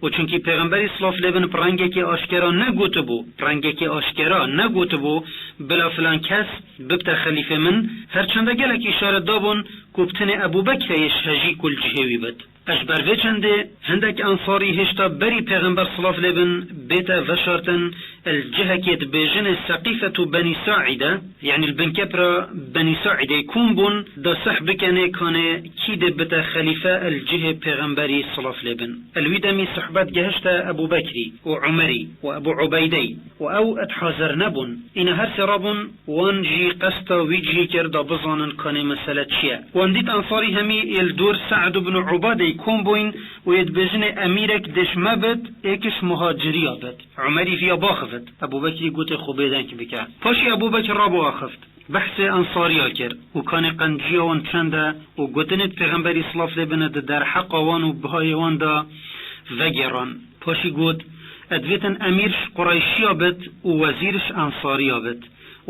Û çunkî Pêxemberî silav lê bin bi rengekê aşkera negotibû, bi rengekê aşkera negotibû, bila filan kes bibte xelîfê min, her çende gelek îşaret dabûn ku bi tenê Ebû Bekrê yê ji hejî ku li cihê wî bit. Ji ber vê çendê hindek Ensarî hêşta berî Pêxember silav lê bin bête veşartin, li cihekê dibêjinê Seqîfet û Benî Saîde, yanî li bin kepra Benî Saîdê kom bûn, da seh bikenê kanê kî dê bite xelîfe li cihê Pêxemberî silav lê bin. Li wî demî sohbet gehişte Ebû Bekrî û Umerî û Ebû Ubeydey û ew et hazir nebûn. Îna her sê rabûn, wan jî qesta wî cihê kir da bizanin kanê mesele çi ye. Wan dît Ensarî hemî ê li dor Se'd ibn Ubadeyî kom bûyn û yê dibêjinê emîrek dê ji me bit, êk ji muhaciriya bit. Umerî viya baxivit. Ebû Bekrî gotê xwe bêdeng bike. Paşî Ebû Bekir rabû axift. Behsê Ensariya kir û kanê qenciya wan çend e û gotinêt Pêxemberî silav lê bine di derheqa wan û bihayê wan de vegêran. Paşî got, "Edvêtin emîr ji Qureyşiya bit û wezîr ji Ensariya bit."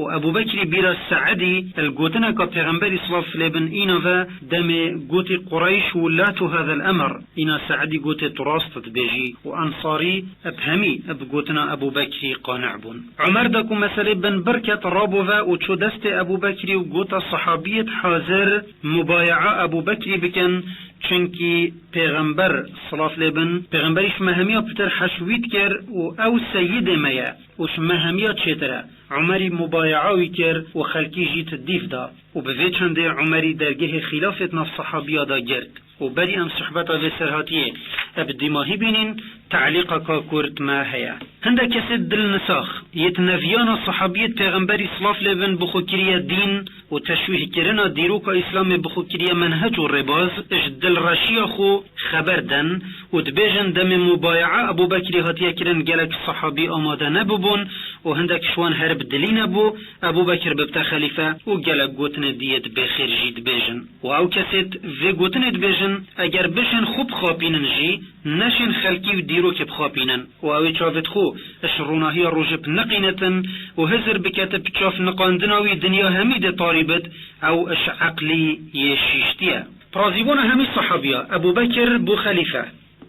Û Ebû Bekrî bîra Se'dî li gotineka Pêxemberî silav lê bin îna ve demê gotî, "Qureyş wulatu hadel emr." Îna Se'dî gotê, "Tu rast dibêjî." Û Ensarî bi hemî bi gotina Ebû Bekrî qane bûn. Umer da ku meselê bin bir ket, rabû ve û çû destê Ebû Bekrî û gota, "Sehabiyêt hazir mubayaa Ebû Bekrî bikin, çunkî Pêxember, silav lê bin, Pêxemberî ji me hemiya pitir heş wî dikir û ew seyidê me ye û ji me hemiya çêtir e." Umerî mubayaa wî kir û xelkî jî di dîf da û bi vê çendê Umerî dergehê xîlafêt nav sehabiya da girt. Û berî em sohbeta vê serhatiyê bi dîmahî bînîn, telîqeka kurt me heye. Hindek kesê dilnisax, yêt neviyana sehabiyêt Pêxemberî silav lê bin bi xwe kiriye dîn û teşwîhkirina dîroka Îslamê bi xwe kiriye menhec û rêbaz, ji dilreşiya xwe xeber den û dibêjin, demê mubayaa Ebû Bekrî hatiye kirin, gelek sehabî amade nebibûn û hindek ji wan her bi dilî nebû Ebû Bekir bibte xelîfe û gelek gotinê diyê di bêxêr jî dibêjin. Û ew kesêt vê gotinê dibêjin, eger bişên xwe bixapînin jî, neşên xelkî û dîrokê bixapînin. Û ew ê çavêt xwe ji ronahiya rojê bi niqînetin û hizir bikete bi çav niqandina wî dinya hemî dê tarî bit, ew ji eqlî yê şîştiye. Bi razîbûna hemî sehabiya, Ebû Bekir bû xelîfe.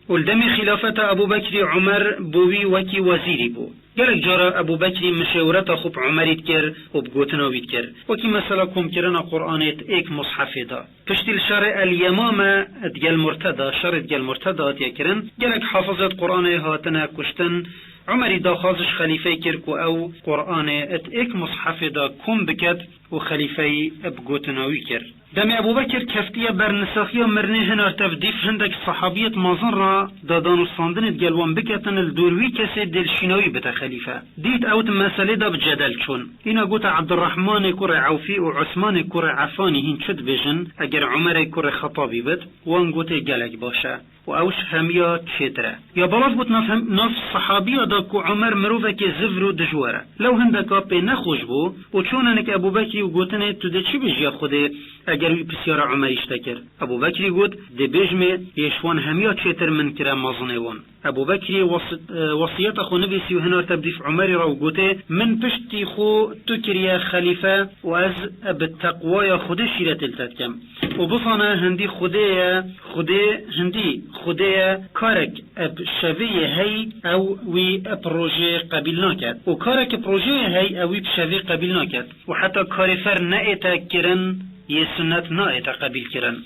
Û li demê xîlafeta Ebû Bekrî Umer bo wî wekî wezîrî bû. Gelek cara Ebû Bekrî mişêwireta xwe bi Umerî dikir û bi gotina wî dikir. Wekî mesela komkirina Qur'anê di êk mushefê de. Piştî li şerê El Yemame digel Murteda, şerê digel Murteda hatiye kirin, gelek hafizêt Qur'anê hatine kuştin. Umerî daxwaz ji xelîfeyê kir ku ew Qur'anê di êk mushefê de kom biket û xelîfeyî bi gotina wî kir. Demê Ebû Bekir keftiye ber nisaxiya mirinê hinar tev dîf hindek sehabiyêt mezin re da danûstandinê digel wan biketin, li dor wî kesê dê li şîna wî bite xelîfe. Dît ew di meselê de bi cedel çûn. Îna gote Ebdurrehmanê kurê Ewfî û Usmanê kurê Effanî hîn çi dibêjin, eger Umerê kurê Xetabî bit? Wan gotê gelek baş e. Û ew ji hemiya çêtir e. Ya balav got nav hem-, nav sehabiya da ku Umer mirovekê zivr û dijwar e. Lew hindeka pê nexweş bû û çûne nik Ebû Bekrî û gotinê, "Tu dê çi bêjî ya Xwedê eger wî pisyara Umerî ji te kir?" Ebû Bekrî got, "Dê bêjmê, yê ji wan hemiya çêtir min kire mezinê wan." Ebû Bekrî wes-, e, wesiyeta xwe nivîsî û hinarte bi dîf Umerî re û gotê, Min piştî xwe tu kiriye xelîfe û ez bi teqwaya Xwedê şîretê li te dikim. Û bizane hindî Xwedê ye, Xwedê hindî Xwedê ye, karek bi şevê yê hey ew wî bi rojê qebîl naket. Û karek bi rojê yê hey ew wî bi şevê qebîl naket. Û heta karê ferz neête kirin, yê sunnet naête qebîl kirin.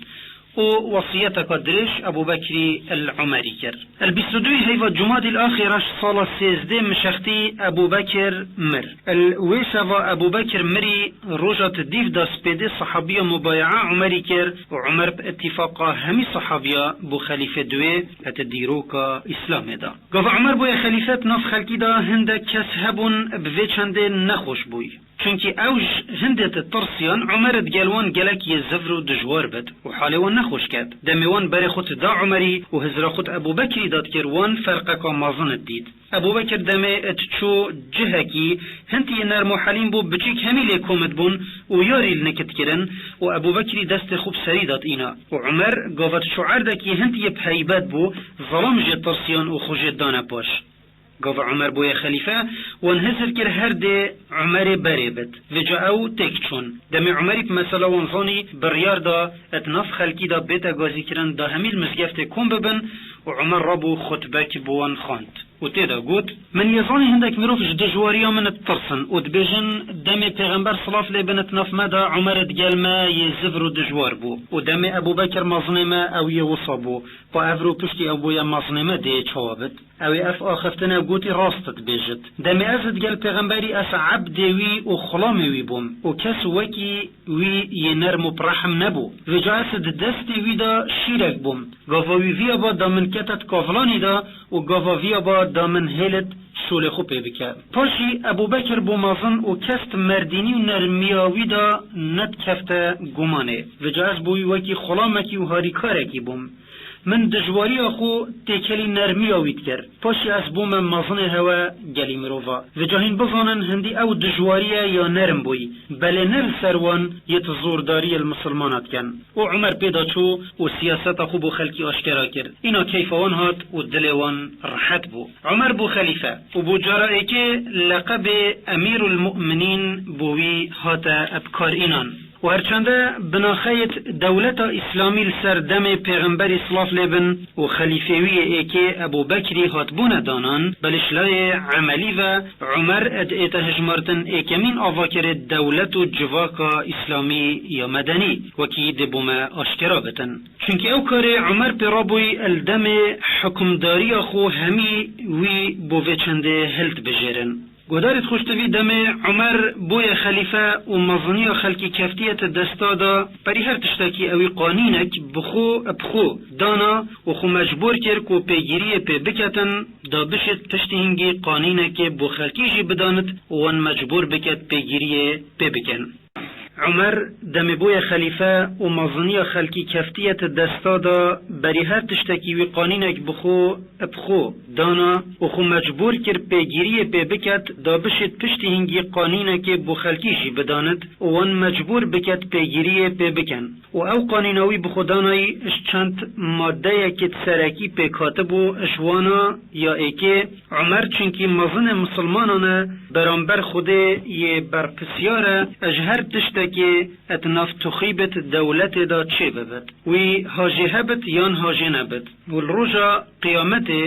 û wesiyeteka dirêj Ebû Bekrî el Umerî kir. El bîst û duyê heyva Cumadîl Axîre sala sêzdeh mişextî Ebû Bekir mir. El wê seba Ebû Bekir mirî, roja di dîv de spêdê sehabiya mubayaa Umerî kir û Umer bi îtîfaqa hemî sehabiya bû xelîfê duwê di dîroka Îslamê de. Gava Umer bûye xelîfe, di nav xelkî de hindek kes hebûn bi vê çendê nexweş bûy. Çunkî ew ji hindê di tirsiyan Umer digel wan gelek yê zivr û dijwar bit û halê wan nexweş ket. Demê wan berê xwe dida Umerî û hizra xwe Ebû Bekrî de dikir, wan ferqeka mezin didît. Ebû Bekir demê diçû cihekî, hindî yê nerm û helîm bû, biçîk hemî lê kom dibûn û yarî li nik dikirin û Ebû Bekrî destê xwe bi serî de dîna. Û Umer gava diçû erdekî, hindî yê bi heybet bû, zelam jê tirsiyan û xwe jê dane paş. Gava Umer bûye xelîfe, wan hizir kir her dê Umerê berê bit. Vêca ew têk çûn. Demê Umerî bi mesela wan zanî, biryar da di nav xelkî de bête gazîkirin, da hemî li mizgeftê kom bibin û Umer rabû xutbek bi wan xwend û tê de got, Min yê zanî hindek mirov ji dijwariya min ditirsin û dibêjin, demê Pêxember silav lê bin di nav me de Umer digel me yê zivr û dijwar bû û demê Ebû Bekir mezinê me ew yê wisa bû. Pa ev rû piştî ew bûye mezinê me dê çawa bit? Ew ê ev axiftin ew gotî rast dibêjit. Demê ez digel Pêxemberî ez ebdê wî û xulamê wî bûm û kes wekî wî yê nerm û bi rehm nebû. Vêca ez di destê wî de şîrek bûm. Gava wî viya ba da min kete di kavilanî de û gava viya ba da min hêlit şolê xwe pê bike. Paşî Ebû Bekir bû mezin û kes di merdînî û nermiya wî de nedikefte gumanê. Vêca ez bo wî wekî xulamekî û harîkarekî bûm. Min dijwariya xwe têkelî nermiya wî dikir. Paşî ez bûme mezinê hewe gelî mirova. Vêca hîn bizanin hindî ew dijwarî ye ya nerm bûyî. Belê ne li ser wan yê di zordariyê li misilmana dikin. Û Umer pê de çû û siyaseta xwe bo xelkî aşkera kir. Îna keyfa wan hat û dilê wan rehet bû. Umer bû xelîfe û bo cara êkê leqebê Emîrul Mu'minîn bo wî hate bi kar înan. Û herçende binaxeyêt dewleta Îslamî li ser demê Pêxemberî silav lê bin û xelîfê wî yê êkê Ebû Bekrî hatibûne danan, belê ji layê emelî ve Umer ê dihête hejmartin êkemîn avakerê dewlet û civaka Îslamî ya medenî, wekî dê bo me aşkera bitin. Çunkî ew karê Umer pê rabûy li demê hukimdariya xwe hemî wî bo vê çendê hildibijêrin. Guhdarêt xweş, di vî demê Umer bûye xelîfe û meziniya xelkî keftiye di desta de, berî her tiştekî ewî qanînek bi xwe, bi xwe dana û xwe mecbûr kir ku pêgiriyê pê biketin, da bişêt piştî hingî qanînekê bo xelkî jî bidanit û wan mecbûr biket pêgiriyê pê bikin. Umer demê bûye xelîfe û meziniya xelkî keftiye di desta de, berî her tiştekî wî qanînek bi xwe, bi xwe dana û xwe mecbûr kir pêgiriyê pê biket, da bişêt piştî hingî qanînekê bo xelkî jî bidanit û wan mecbûr biket pêgiriyê pê bikin. Û ew qanîna wî bi xwe danayî ji çend madeyekê di serekî pêk hatibû, ji wana ya êkê, Umer çunkî mezinê misilmanan e, beramber Xwedê yê berpisyar e, ji her tiştekê di nav tuxîbit dewletê de çê bibit. Wî hajê hebit yan hajê nebit. Û li roja qiyametê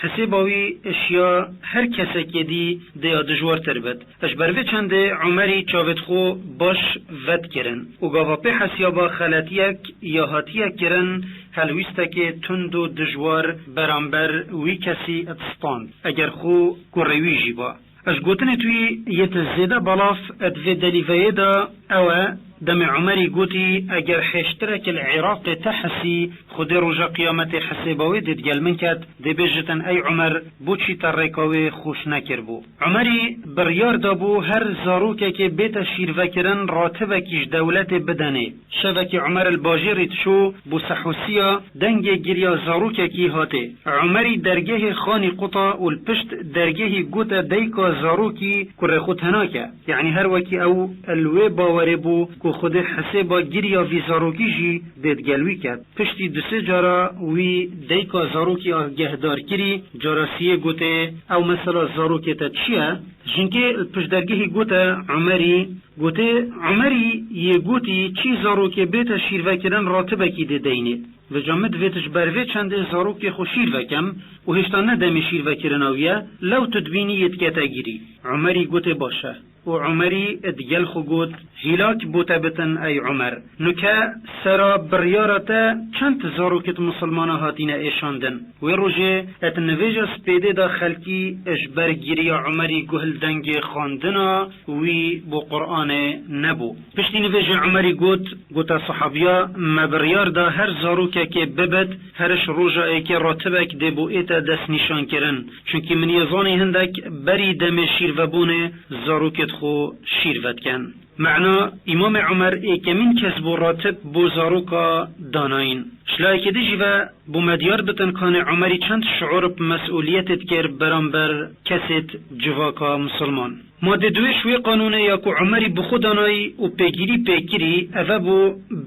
hesêba wî ji ya her kesekê dî dê ya dijwartir bit. Ji ber vê çendê Umerî çavêt xwe baş vedikirin û gava pê hesiyaba xeletiyek ya hatiye kirin, helwîstekê tund û dijwar beramber wî kesî distand, eger xwe kurê wî jî ba. Ji gotinêt wî yê di zêde belav di vê delîveyê de ew e, demê Umerî gotî, eger hêştirek li Iraqê te hesî, Xwedê roja qiyametê hesêba wê dê digel min ket, dê bêjitin, ey Umer, boçî te rêka wê xweş nekiribû? Umerî biryar dabû her zarokekê bête şîrvekirin, ratibekî ji dewletê bidenê. Şevekî Umer li bajêrî diçû, bo sehûsiya dengê giriya zarokekî hatê. Umerî dergehê Xanî quta û li pişt dergehî gote dayika zarokî kurê xwe tena ke. Yanî her wekî ew li wê bawerê bû ku Xwedê hesêba giriya vî zarokî jî dê digel wî ket. Piştî du sê cara wî dayika zarokî agehdar kirî, cara siyê gotê, ew mesela zarokê te çi ye? Jinkê li piştdergehî gote Umerî, gotê, Umerî yê gotî çî zarokê bête şîrvekirin ratibekî dê deynê. Vêca min divê tu ji ber vê çendê zarokê xwe şîr vekem û hêşta ne demê şîrvekirina wî ye, lew tu dibînî yê dikete girî. Umerî gotê baş e. Û Umerî digel xwe got, hîlak bo te bitin ey Umer. Nuke sera biryara te çend zarokêt misilmana hatîne êşandin. Wê rojê et nivêja spêdê da xelkî ji ber giriya Umerî guh li dengê xwendina wî bo Quranê nebû. Piştî nivêjê Umerî got, gote sahabiya, me biryar da her zarokekê bibit, her ji roja êkê ratibek dê bo ê te destnîşankirin. Çunkî min yê zanî hindek berî demê şîrvebûnê zarokêt xwe şîr vedikin. Mena, Îmamê Umer êkemîn kes bû ratib bo zaroka danayîn. Ji layekê din jî ve bo me diyar bitin kanê Umerî çend şiûr bi mesûliyetê dikir beramber kesêt civaka misilman. Madde duwêj wê qanûnê ya ku Umerî bi xwe danayî û pêgirî pê kirî, eve bû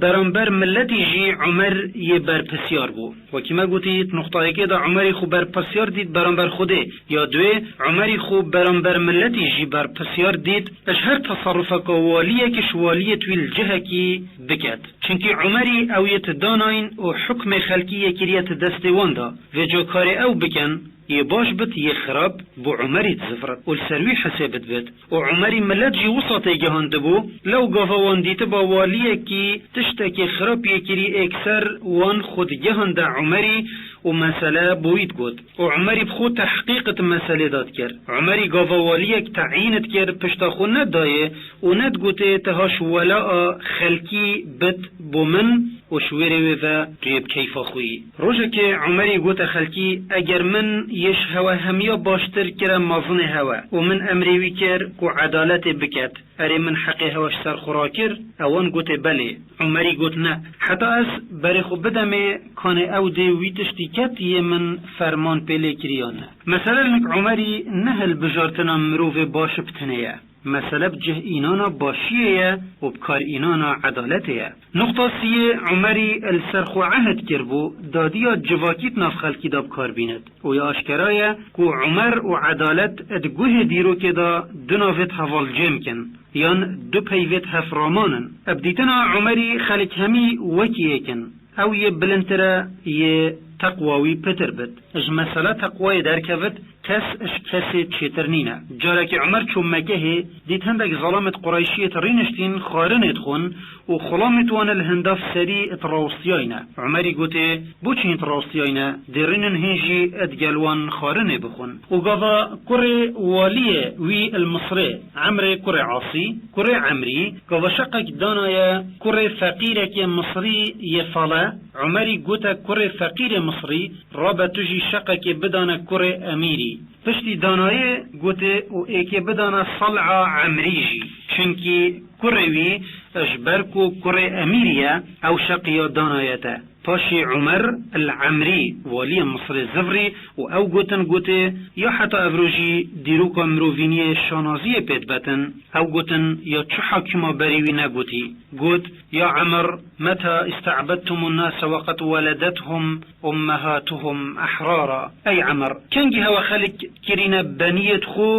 beramber miletî jî Umer yê berpisyar bû. Wekî me gotî, di nuqtayekê de Umerî xwe berpisyar dît beramber Xwedê, ya duwê Umerî xwe beramber miletî jî berpisyar dît, ji her teserrufeka waliyekî ji waliyêt wî li cihekî biket. Çunkî Umerî ew yê ti danayîn û hukmê xelkî yê kiriye ti destê wan da. Vêca karê ew bikin, yê baş bit, yê xirab bo Umerî dizivrit û li ser wî hesêbit bit. Û Umerî milet jî wisa têgihandibû, lew gava wan dîtiba waliyekî tiştekê xirab yê kirî êkser wan xwe digihande Umerî û mesele bo wî digot. Û Umerî bi xwe tehqîq di meselê de dikir. Umerî gava waliyek teyîn dikir, pişta xwe nedayê û nedgotê te ha ji welaa xelkî bit bo min û ji wê rê wê ve tu yê bi keyfa xwe yî. Rojekê Umerî gote xelkî, eger min yê ji hewe hemiya baştir kire mezinê hewe û min emrê wî kir ku edaletê biket, erê min heqê hewe ji ser xwe rakir? Ewan gotê belê. Umerî got ne. Heta ez berê xwe bidemê kanê ew dê wî tiştî ket yê min ferman pê lê kirî ya ne. Mesele li nik Umerî ne hilbijartina mirovê baş bi tinê ye. Mesele bi cih înana başiyê ye û bi kar înana edaletê ye. Nuqta siyê, Umerî li ser xwe ehd kiribû, dadiya civakî di nav xelkî de bi kar bînit. Û ya aşkera ye ku Umer û edalet di guhê dîrokê de du navêt hevalcêm kin, yan du peyvêt hevraman in. Bi dîtina Umerî xelk hemî wekî yek in. Ew yê bilindtir e, yê teqwa wî pitir bit. Ji mesele teqwayê derkevit, kes ji kesê çêtir nîne. Carekê Umer çû Mekehê, dît hindek zelamêt Qureyşiyêt rîniştîn xwarinê dixwin û xulamêt wan li hinda serî dirawistiyayne. Umerî gotê, boçî hîn dirawistiyayne, dê rînin hîn jî digel wan xwarinê bixwin. Û gava kurê waliyê wî li Misrê, Emrê kurê Asî, kurê Emrî, gava şeqek danaye kurê feqîrekê Misrî yê fale, Umerî gote kurê feqîrê Misrî, rabe tu jî şeqekê bidane kurê emîrî. Piştî danayê gotê û êkê bidane Sal'a Emrî jî. Çunkî kurê wî ji ber ku kurê emîrî ye, ew şeqiya danaye te. Paşê Umer el Emrî, waliyê Misrê zivrî û ew gotin gotê, ya heta evrojî dîroka mirovîniyê şanaziyê pê dibetin. Ew gotin, ya çi hakima berî wî negotî? Got, ya Emr, meta ista'bedtumun nase ve qed weledethum ummehatuhum ehrara. Ey Emr, kengî hewe xelk kirîne beniyêt xwe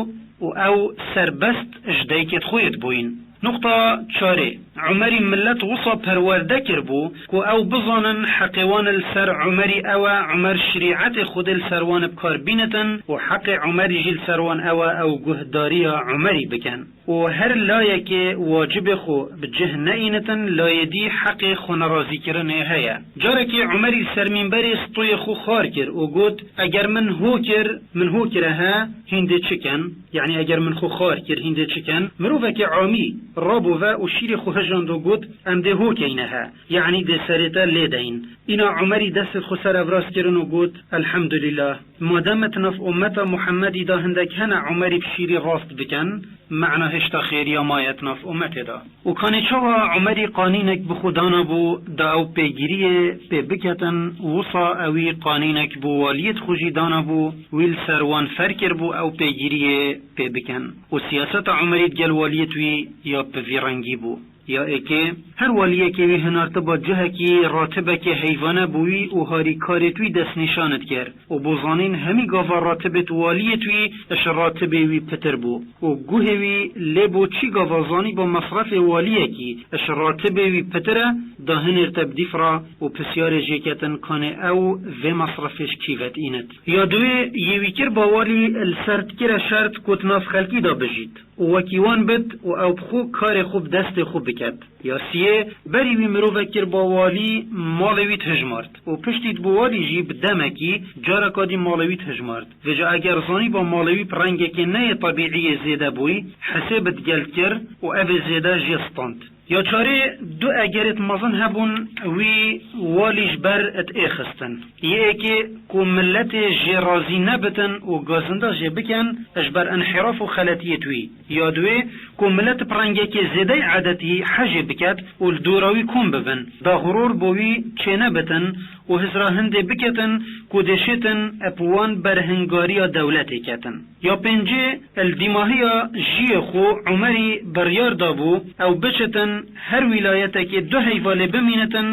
û ew serbest ji dayikêt xwe yê dibûyîn? Nuqta çarê, Umerî millet wisa perwerde kiribû ku ew bizanin heqê wan li ser Umerî ew e, Umer şirîetê Xwedê li ser wan bi kar bînitin û heqê Umerî jî li ser wan ew e, ew guhdariya Umerî bikin. Û her layekê wacibê xwe bi cih neînitin, layê dî heqê xwenerazîkirinê heye. Carekê Umerî li ser mînberê stoyê xwe xwar kir û got, eger min ho kir, min ho kire he, hîn dê çi ken? Yanî eger min xwe xwar kir, hîn dê çi ken? Mirovekê amî rabû ve û şîrê xwe hijand û got, em dê ho keyne he. Yanî dê serê te lê deyin. Îna Umerî destê xwe ser ev rast kirin û got, elhemdulîlah. Madem di nav ummeta Muhemmedî de hindek hene Umerî bi şîrî rast bikin, mena hêşta xêriya maye di nav ummetê de. Û kanê çawa Umerî qanînek bi xwe danabû da ew pêgiriyê pê biketin, wisa ewî qanînek bo waliyêt xwe jî danabû, wî li ser wan fer kiribû ew pêgiriyê pê bikin. Û siyaseta Umerî digel waliyêt wî ya bi vî rengî bû. Ya êkê, her waliyekê wî hinartiba cihekî ratibekê heyvane bo wî û harîkarêt wî destnîşanit kir û bo zanîn hemî gava ratibêt waliyêt wî ji ratibê wî pitir bû û guhê wî lê bo çî gava zanîba mesrefê waliyekî ji ratibê wî pitir e, da hinêrte bi dîf re û pisyarê jê ketin kanê ew vê mesrefê ji kî vedînit. Ya duwê yê wî kir ba walî li ser dikire şert ku di nav xelkî de bijît û wekî wan bit û ew bi xwe karê xwe bi destê xwe biket. Ya siyê, berî wî mirovek kir ba walî malê wî dihijmart û piştî di bo walî jî bi demekî careka dî malê wî dihijmart. Vêca eger zanîba malê wî bi rengekê neyê tebîî yê zêde bûyî, hesê bi digel kir û evê zêde jê stand. Ya çarê, du egerêt mezin hebûn wî walî ji ber diêxistin. Yê êkê ku miletê jê razî nebitin û gazinda jê bikin ji ber inhîraf û xeletiyêt wî. Ya duwê ku milet bi rengekê zêdey edetî hejê biket û li dora wî kom bibin, da xuror bo wî çênebitin û hizra hindê biketin ku dêşêtin bi wan berhingariya dewletê ketin. Ya pêncê, li dîmahiya jiyê xwe Umerî biryar dabû ew biçitin her wîlayetekê du heyva lê bimînitin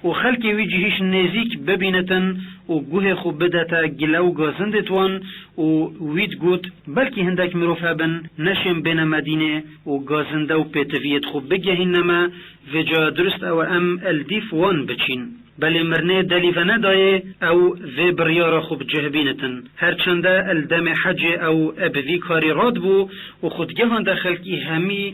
û xelkê wî cihîş nêzîk bibînitin û guhê xwe bidete gile û gazindêt wan û wî digot, belkî hindek mirov hebin neşên bêne Medînê û gazinde û pêtiviyêt xwe bigehînne me, vêca dirust ew e em li dîf wan biçîn. Belê mirinê delî venedayê ew vê biryara xwe bi cih bînitin. Her çende li demê hecê ew bi vî karî radibû û xwe digehande xelkî hemî,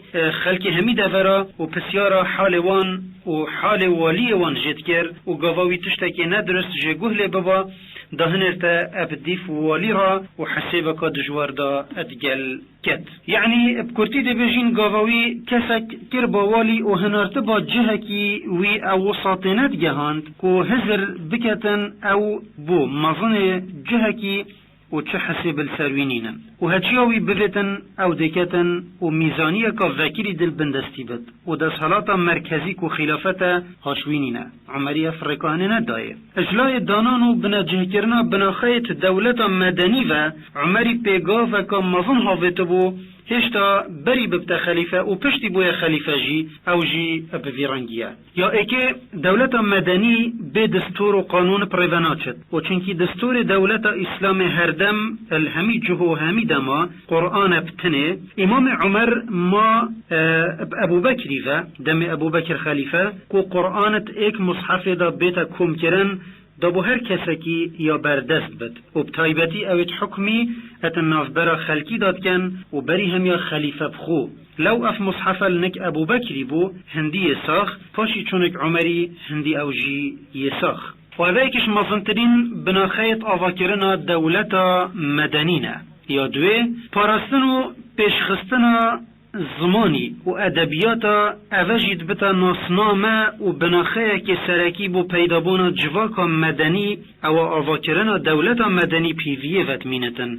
xelkê hemî devera û pisyara halê wan û halê waliyê wan jê dikir û gava wî tiştekê nedirust jê guh lê biba, da hinêrte bi dîf walî re û hesêbeka dijwar da digel ket. Yanî bi kurtî dê bêjîn gava wî kesek kir ba walî û hinartiba cihekî wî ew wisa tê nedigehand ku hizir biketin ew bo mezinê cihekî û çi hesêb li ser wî nînin. Û heçiya wî bivêtin ew dêketin û mîzaniyeka vekirî dil bindestî bit û desthilata merkezî ku xîlafet e haşwî nîne. Umerî ev rêka hinê nedayê. Ji layê danan û binecihkirina binaxeyêt dewleta medenî ve Umerî pêgaveka mezin havêtibû, hêşta berî bibte xelîfe û piştî bûye xelîfe jî, ew jî bi vî rengî ye. Ya êkê, dewleta medenî bê distûr û qanûn bi rê ve naçit û çunkî distûrê dewleta Îslamê herdem li hemî cih û hemî dema Quran e bi tinê, Îmamê Umer ma, e, bi Ebû Bekirî ve, demê Ebû Bekir xelîfe, ku Quran di êk mushefê de bête komkirin, da bo her kesekî ya berdest bit û bi taybetî ew êt hukmî et navbera xelkî da dikin û berî hemiya xelîfe bi xwe. Lew ev mushefe li nik Ebû Bekirî bû, hindî yê sax, paşî çûnik Umerî hindî ew jî yê sax. Û ev yekî ji mezintirîn binaxeyêt avakirina dewleta medenî ne. Ya duwê, parastin û pêşxistina zimanî û edebiyata eve jî dibite nasname û binaxeyekê serekî bo peydabûna civaka medenî, ewa avakirina dewleta medenî pîviyê vedmînitin.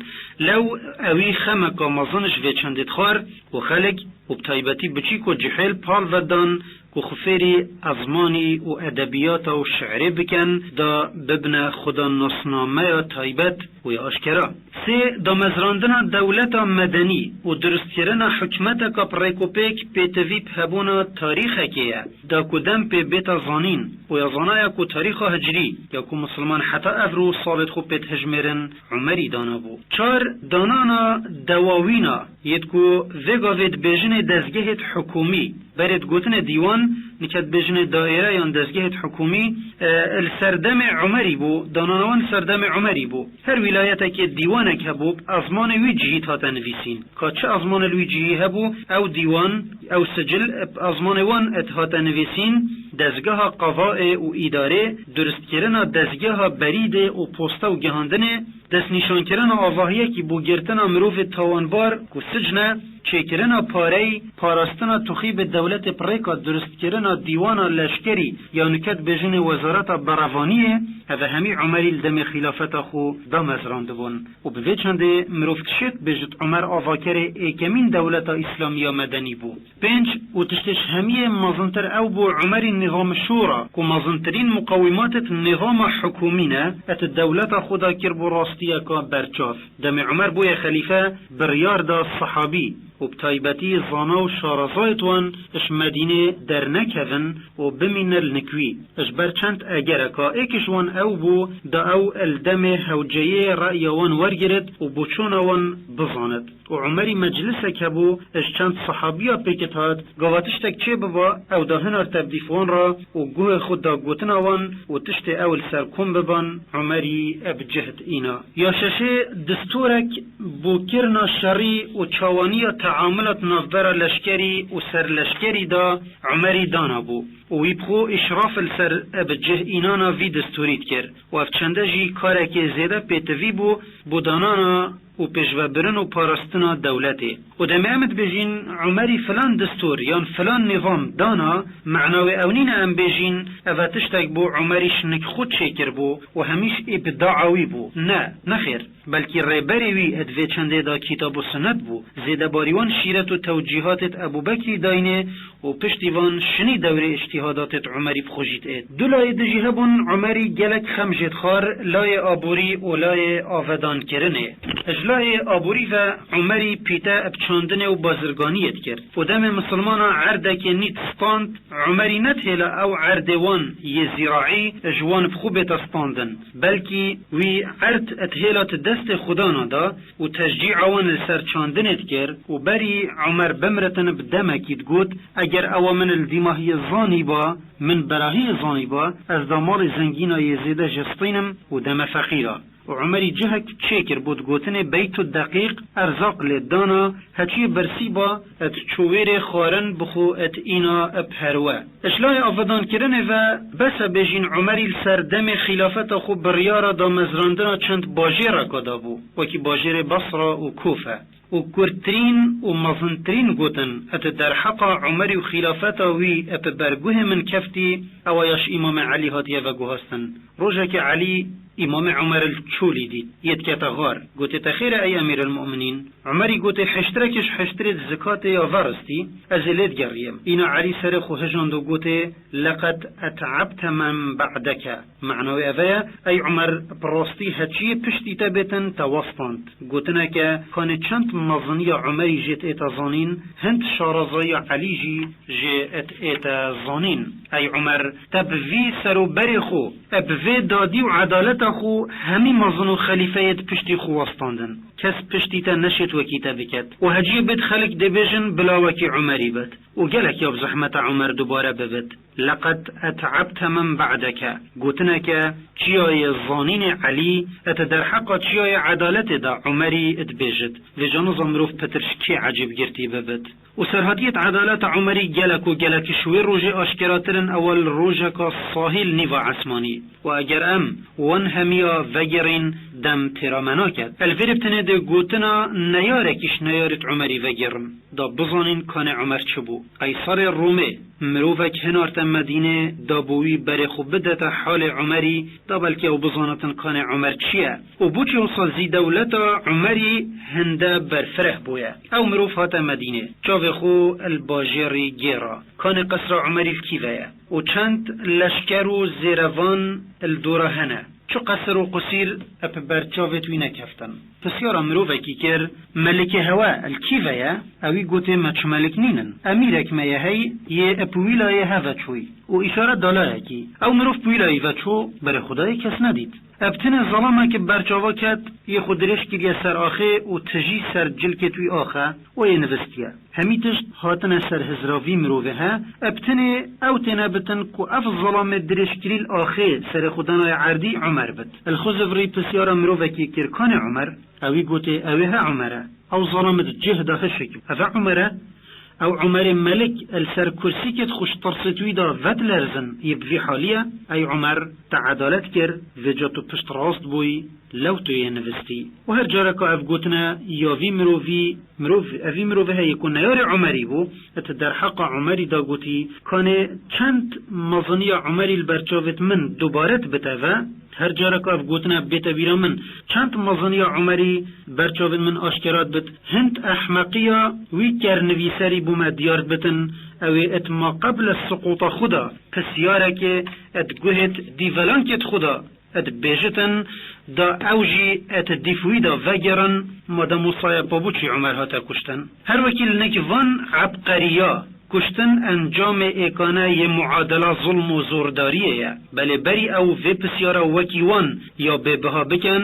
Lew ewî xemeka mezin ji vê çendê dixwar û xelk û bi taybetî biçîk û cihêl pal vedan ku xwe fêrî ezmanî û edebiyata û şi'rê bikin, da bibine xuda nasnameya taybet û ya aşkera. Sê, damezrandina dewleta medenî û dirustkirina hikûmeteka bi rêkopêk pêtivî bi hebûna tarîxekê ye, da ku dem pê bête zanîn û ya zanaya ku tarîxa hicrî ya ku misilman heta evro salêt xwe pê dihijmêrin Umerî danabû. Çar, danana dewawîna yêt ku vê gavê dibêjinê dezgehêt hikûmî, berê digotinê dîwan, nike dibêjinê daîre yan dezgehêt hikûmî, e, li serdemê Umerî bû, danana wan li serdemê Umerî bû. Her wîlayetekê dîwanek hebû, bi ezmanê wî cihî dihate nivîsîn. Ka çi ezmanê li wî cihî hebû, ew dîwan, ew sicil, bi ezmanê wan dihate nivîsîn, dezgeha qevaê û îdarê, durustkirina dezgeha berîdê û posta û gihandinê, destnîşankirina avahiyekî bo girtina mirovê tawanbar ku sicn e, çêkirina pareyî, parastina tuxîbê dewletê bi rêka durustkirina dîwana leşkerî ya nuke dibêjinê wezareta berevaniyê, eve hemî Umerî li demê xîlafeta xwe damezrandibûn. Û bi vê çendê mirov dişêt bêjit Umer avakerê êkemîn dewleta Îslamî ya medenî bû. Pênc, û tiştê ji hemiyê mezintir ew bû Umerî nîzam-i şûra, ku mezintirîn muqewîmatêt nîzama hikûmî ne, et dewleta xwe da kir bû rastiyeka berçav. Demê Umer bûye xelîfe, biryar da sehabî, û bi taybetî zana û şarazayêt wan ji Medînê dernekevin û bimîne li nik wî. Ji ber çend egereka, êk ji wan ew bû, da ew li demê hewceyê re'ya wan wergirit û boçûna wan bizanit. Û Umerî meclisek hebû, ji çend sehabiya pêkit hat, gava tiştek çêbiba, ew da hinar tevdîf wan re û guhê xwe da gotina wan û tiştê ew li ser kom biban, Umerî bi cihd îna. Ya şeşê, distorek bo kirina şerî û çawaniya teamulat navbera leşkerî û serleşkerî da Umerî dana bû û wî bi xwe îşraf li ser bi cih înana vî distorî dikir û ev çende jî karekê zêde pêtivî bû bo danana û pêşvebirin û parastina dewletê. Û demê em dibêjin, Umerî filan distor yan filan nîzam dana, mena wê ew nîne em bêjin, eve tiştek bû Umerî ji nik xwe çêkiribû û hemîş îbdaa wî bû. Ne, nexêr. Belkî rêberê wî di vê çendê de kitab û sunnet bû. Zêdebarî wan şîret û tewcîhatêt Ebû Bekrî dayînê û piştî van şinî dewrê îctîhadatêt Umerî bi xwe jî diêt. Du layê dijî hebûn, Umerî gelek xem jê dixwar, layê aborî û layê avedankirinê. Ji layê aborî ve Umerî pîte bi çandinê û bazirganiyê dikir û demê misilmana erdekê nî distand, Umerî ne dihêla ew erdê wan yê zîraî ji wan bi xwe bête standin, belkî wî erd dihêla di destê xwedana da û teşcî'a wan li ser çandinê dikir û berî Umer bimiritin bi demekî digot, eger ewa min li dîmahiyê zanîba, min berahiyê zanîba, ez da malê zengîna yê zêde jê stînim û deme feqîra. Û Umerî cihek çêkir bo di gotinê beyt û deqîq erzaq lê dana, heçiyê bersîba, et çû wêrê xwarin bixwe et îna ep herwe. Ji layê avedankirinê ve bes e bêjîn Umerî li ser demê xîlafeta xwe biryara damezrandina çend bajêreka dabû, wekî bajêrê Basra û Kûfe. Û kurttirîn û mezintirîn gotin, et derheqa Umerî û xîlafeta wî ep berguhê min keftî, ewa ya ji Îmamê Elî hatiye veguhastin. Rojekê Elî Îmamê Umer li çolî dît, yê dikete xar. Gotê, te xêr e ey Emîrelmûminîn? Umerî gotê, hiştirekê ji hiştirê zikatê ya veristî, ez ê lê digeriyim. Îna Elî serê xwe hijand û gotê, leqed et'ebte men be'deke. Mena wê eve ye, ey Umer, bi rastî heçiyê piştî te bêtin te westand. Gotineke, kanê çend meziniya Umerî jê diêta zanîn, hind şarezayiya Elî jî jê diêta zanîn. Ey Umer, te bi vî ser û berê xwe, bi vê dadî û edaleta xwe hemî mezin û xelîfeyêt piştî xwe westandin. Kes piştî te neşêt wekî te biket. Û heciyê bêt xelk dê bêjin bila wekî Umerî bit. Û gelek ya bi zehmeta Umer dubare bibit. Leqed et'ebte men be'deke. Gotineke, çiyayê zanînê Elî, et derheqa çiyayê edaletê de Umerî dibêjit. Vêca niza mirov pitir ji kê ecêbgirtî bibit. Û serhatiyêt edaleta Umerî gelek û gelek ji wê rojê aşkeratir in, ewa li rojeka sahî li nîva esmanî. Û eger em wan hemiya vegerîn, dem têra me naket. El vêrê bi tenê dê gotina neyarekî ji neyarêt Umerî vegerim, da bizanîn kanê Umer çi bû. Qeyserê Romê, mirovek hinarte Medînê, da bo wî berê xwe bidete halê Umerî, da belkî ew bizanitin kanê Umer çi ye. Û bo çi wisa zî dewleta Umerî hinde berfireh bûye. Ew mirov hate Medînê, çavê xwe li bajêrî gêra. Kanê qesra Umerî li kî ve ye? Û çend leşker û zêrevan li dora hene? Çi qesir û qusîr ep ber çavêt wî nekeftin? Pisyara mirovekî kir, Melikê hewe li kî ve ye? Ewî gotê, me çi melik nînin. Emîrek me ye hey, yê ep wî layê heve çûyî. Û îşaret da layekî. Ew mirov bi wî layî ve çû, berê xwe dayê kes nedît. Ep tinê zalamek bi ber çava ket, yê xwe dirêj kiriye ser axê û tijî ser cilkêt wî axe û yê nivistiye. Hemî tişt hatine ser hizra vî mirovê he, ep tinê ew têne bitin ku ev zalamê dirêjkirî li axê serê xwe danaye erdî Umer bit. Li xwe zivirî pisyara mirovekî kir, kanê Umer? Ewî gotê, ew ê he Umer e. Ew zalam di cih de hişik. Ev e Umer e? Ew Umerê melik li ser kursîkêt xwe ji tirsêt wî de vedilerezin, yê bi vî halî ye? Ey Umer, te edalet kir, vêca tu pişt rast bûyî, lew tu yê nivistî. Û her careka ev gotine ya vî mirovî, mirov, evî mirovê heye ku neyarê Umerî bû, et derheqa Umerî da gotî, kanê çend meziniya Umerî li ber çavêt min dubare dibite ve, her careka ev gotine bête bîra min, çend meziniya Umerî ber çavên min aşkera dibit, hind ehmeqiya wî kernivîserî bo me diyar dibitin, ew ê et ma qebl suqûta xwe de, pisyarekê et guhêt dîvelankêt xwe de, Dibêjitin, da ew jî et dîf wî de vegerin, madem wisa ye pa bo çi Umer hate kuştin? Her wekî li nek van ebqeriya kuştin encamê êkane yê muadela zulm û zordariyê ye. Belê berî ew vê pisyara wekî wan ya bêbiha bikin,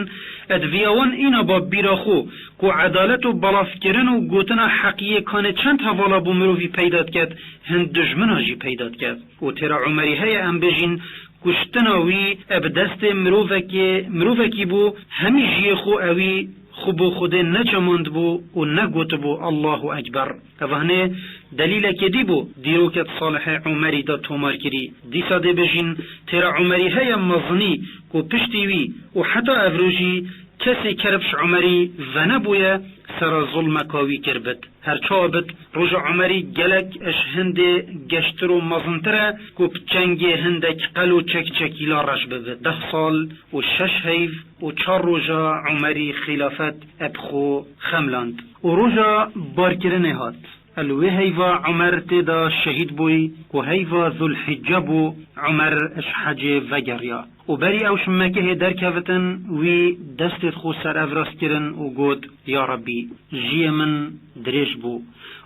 et viya wan îna ba bîra xwe ku edalet û belavkirin û gotina heqiyê kanê çend hevala bo mirovî peyda diket, hin dijmina jî peyda diket. Û têra Umerî heye em bêjîn, kuştina wî bi destê mirovekê, mirovekî bû, hemî jiyê xwe ewî xwe bo Xwedê neçemandibû û negotibû Allahu Ekber. Ev hanê delîlekê dî bû dîrokê di salihê Umerî de tomar kirî. Dîsa dê bêjîn, têra Umerî heye mezinî ku piştî wî û heta evrojî kesê kerpş Umerî venebûye sera zulmeka wî kirbit. Her çawa bit, roja Umerî gelek ji hindê geştir û mezintir e ku bi çengê hindek qel û çekçekîla reş bibit. Deh sal û şeş heyv û çar roja Umerî xîlafet bi xwe xemland. Û roja barkirinê hat. Li wê heyva Umer tê de şehîd bûy ku heyva Zulhicce bû, Umer ji hecê vegeriya. Û berî ew ji Mekehê derkevitin, wî destê xwe serevrast kirin û got, Ya Rabbî, jiyê min dirêj bû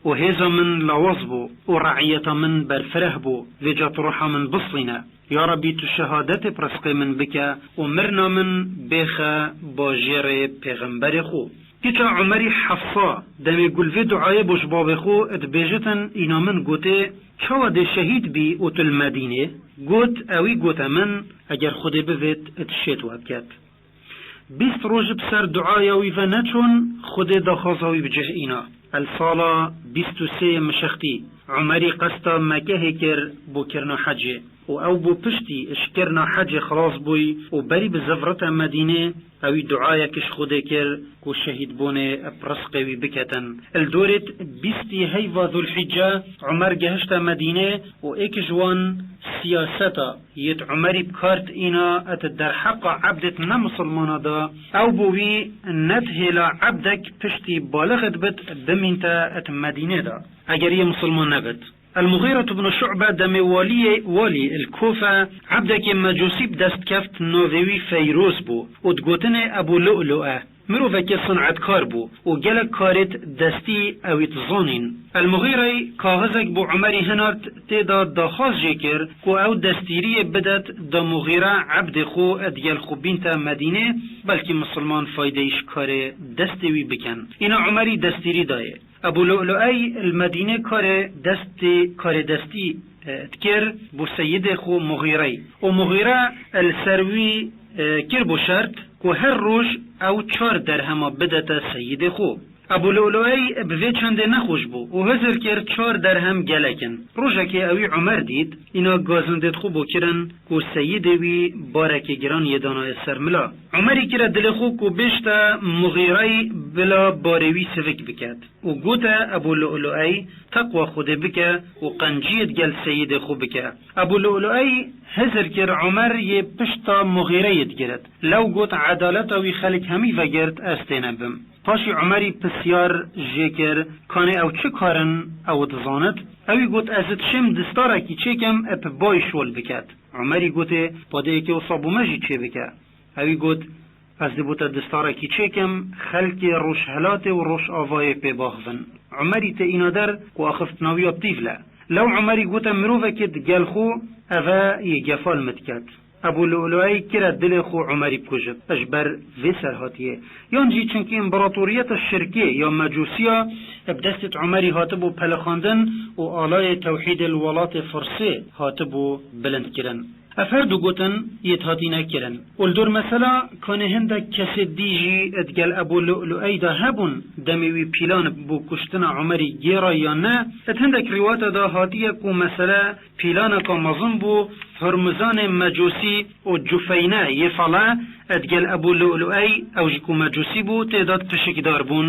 û hêza min lawaz bû û reiyeta min berfireh bû, vêca tu ruha min bislîne. Ya Rabbî, tu şehadetê bi rizqê min bike û mirina min bêxe bajêrê pêxemberê xwe. Kiça Umerî Hefsa, demê ku li vê duayê bo ji bavê xwe dibêjitin, îna min gotê, çawa dê şehîd bî û tu li Medînê? Got, ewî gote min, eger Xwedê bivêt, dişêt we biket. Bîst roj bi ser duaya wî ve neçûn, Xwedê daxwaza wî bi cih îna. El sala bîst û sê mişextî, Umerî qesta Mekehê kir bo kirina hecê. Û ew bo piştî ji kirina hecê xilas bûy û berî bi zivrite Medînê, ewî duayek ji Xwedê kir ku şehîdbûnê bi rizqê wî biketin. Li dorê bîstî heyva Zulhicce Umer gehişte Medînê û êk ji wan siyaseta yêt Umerî bi kar tîna et derheqa ebdêt ne misilmana da, ew bo wî nedihêla ebdek piştî balixê dibit bimînte et Medînê de, eger yê misilman nebit. El-Muxîret ibn Şu'be demê waliyê, walî li Kofe, ebdekê mecûsî bi dest keft, navê wî Feyroz bû û digotinê Ebû Lu'lu'e. Mirovekê sinetkar bû û gelek karêt destî ewî dizanîn. El-Muxîrey kaxizek bo Umerî hinart, tê de daxwaz jê kir ku ew destîriyê bidet da Muxîre ebdê xwe digel xwe bînte Medînê, belkî misilman faydeyî ji karê destê wî bikin. Îna Umerî destîrî dayê. Ebû Lu'lu'ey li Medînê karê destî, karê destî, e, dikir bo seyidê xwe Muxîrey. Û Muxîre li ser wî, e, kir bo şert ku her roj ew çar derhema bidete seyidê xwe. Ebû Lu'lu'ey bi vê çendê nexweş bû û hizir kir çar derhem gelek in. Rojekê ewî Umer dît, îna gazindêt xwe bo kirin ku seyidê wî barekê giran yê danaye ser mila. Umerî kire dilê xwe ku bêjte Muxîrey bila barê wî sivik biket. Û gote Ebû Lu'lu'ey, teqwa Xwedê bike û qenciyê digel seyidê xwe bike. Ebû Lu'lu'ey hizir kir Umer yê pişta Muxîreyê digirit. Lew got, edaleta wî xelk hemî vegirt, ez têne bim. Paşî Umerî pisyar jê kir, kanê ew çi kar in, ew dizanit? Ewî got, ez dişêm distarekî çêkim, bi bayî şol biket. Umerî gotê, padê yekê wisa bo me jî çêbike. Ewî got, ez dê bo te distarekî çêkim, xelkê Rojhelatê û Rojavayê pê baxivin. Umerî tê îna der ku axiftina wî ya bi tîv le. Lew Umerî gote mirovekê digel xwe, eve yê gefa li min diket. Ebû Lu'lu'ey kire dilê xwe Umerî bikujit, ji ber vê serhatiyê. Yan jî çunkî împaratoriyeta şirkê ya mecûsiya bi destê Umerî hatibû pelixandin û alayê tewhîdê li welatê Firsê hatibû bilindkirin. Ev her du gotin yêt hatîne kirin. Û li dor mesela kanê hindek kesê dî jî digel Ebû Lu'lu'ey de hebûn, demê wî pîlan bo kuştina Umerî gêra yan ne, di hindek rîwayeta de hatiye ku mesele pîlaneka mezin bû, Hurmizanê Mecûsî û Cufeyne yê Fale digel Ebû Lu'lu'ey, ew jî ku Mecûsî bû, tê de pişikdar bûn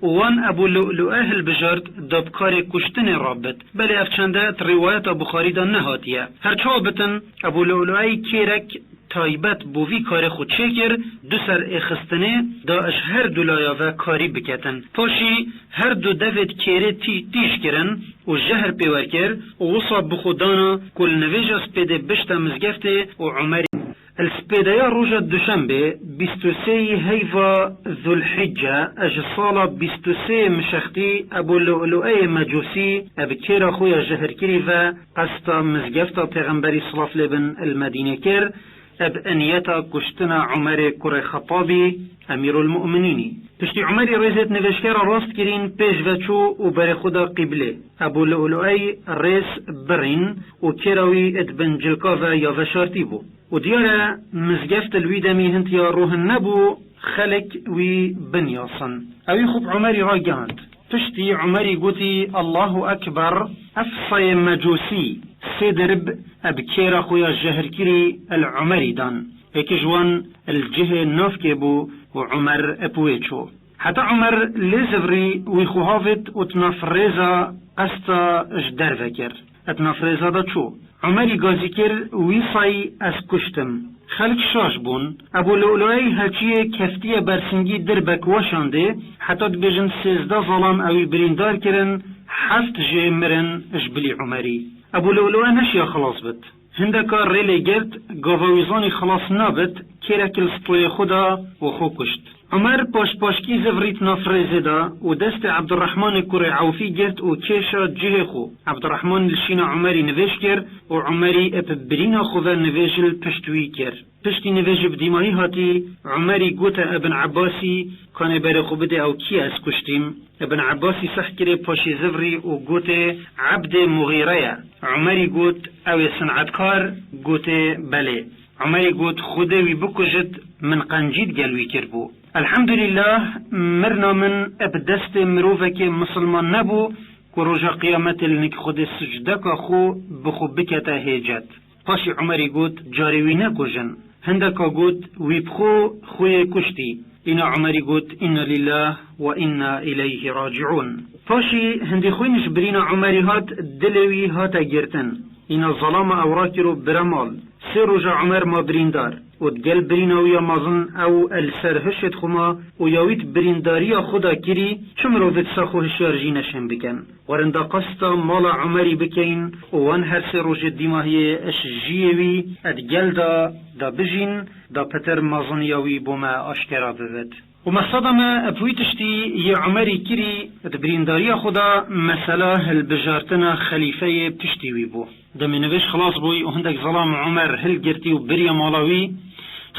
û wan Ebû Lu'lu'e hilbijart da bi karê kuştinê rabit. Belê ev çende di rîwayeta Buxarî de nehatiye. Her çawa bitin, Ebû Lu'lu'ey kêrek taybet bo vî karê xwe çêkir, du ser êxistinê da ji her du laya ve karî biketin. Paşî her du devêt kêrê tî-, tîj kirin û jehr pê wer kir û wisa bi xwe dana ku li nivêja spêdê bişte mizgeftê û Umerî Li spêdeya roja duşembê, bîst û sê yî heyva Zulhicce, ji sala bîst û sê Mişextî, Ebû Lu'lu'eyê Mecûsî, bi kêra xwe ya jehirkirî ve qesta mizgefta Pêxemberî silav lê bin li Medînê kir, bi niyeta kuştina Umerê kurê Xetabî, Emîrulmu'minînî. Piştî Umerî rêzê di nivêjkera rast kirîn pêş ve çû û berê xwe da qîblê. Ebû Lu'lu'ey rêz birîn û kêra wî di bin cilka ve ya veşartî bû. Û diyar e, mizgeft li wî demî hin tiya rohin nebû, xelk wî binyasin. Ewî xwe bi Umerî ragihand. Piştî Umerî gotî, "Allahu Ekber, ev sayê Mecûsî." Sê derib bi kêra xwe ya jehirkirî li Umerî dan. Êk ji wan li cihê navkê bû û Umer bi wê çû. Heta Umer lê zivrî wî xwe havêt û di nav rêza qesta ji derve kir. Di nav rêza de çû. Umerî gazî kir, "Wî say ez kuştim." Xelk şaş bûn. Ebû Lu'lu'ey heçiyê keftiye bersingî dirbek weşandê, heta dibêjin sêzdeh zalam ewî birîndar kirin, heft jê mirin ji bilî Umerî. Ebû Lu'lu'e neşiya xilas bit. Hindeka rê lê girt, gava wî zanî xilas nabit, kêrek li stoyê xwe da û xwe kuşt. Umer paşpaşkî zivrît nav rêzê de û destê Ebdurrehmanê kurê Ewfî girt û kêşa cihê xwe. Ebdurrehman li şîna Umerî nivêj kir û Umerî bi birîna xwe ve nivêj li pişt wî kir. Piştî nivêj bi dîmahî hatî, Umerî gote Ibn Ebbasî, "Kanê berê xwe bidê ew kî ye ez kuştîm?" Ibn Ebbasî seh kirê paşê zivrî û gotê, "Ebdê Muxîre ye." Umerî got, "Ew ê sinetkar?" Gotê, "Belê." Umerî got, "Xwedê wî bikujit, min qencî digel wî kiribû." Elhemdulîllah, mirina min bi destê mirovekê misilman nebû ku roja qiyametê li nik Xwedê sicdeka xwe bi xwe bikete hêcet. Paşî Umerî got, "Carê wî nekujin." Hindeka got, "Wî bi xwe xwe yê kuştî." Îna Umerî got, "Inna lillah we inna ileyhî raciûn." Paşî hindî xwîn ji birîna Umerî hat, dilê wî hate girtin. Îna zelama ew rakir û bire mal. Sê roja Umer ma birîndar û digel birîna wî ya mezin ew li ser hişê dixwe ma û ya wî di birîndariya xwe de kirî, çi mirovê disa xwe hişyar jî neşên bikin. Werin da qesta mala Umerî bikeyin û wan her sê rojê dîmahiyê ji jiyê wî digel da, da bijîn, da pitir meziniya wî bo me aşkera bibit. Û mexseda me bi wî tiştî yê Umerî kirî di birîndariya xwe de mesela hilbijartina xelîfeyê piştî wî bû. Demê nivêj xilas bûyî û hindek zelam Umer hilgirtî û biriye mala wî,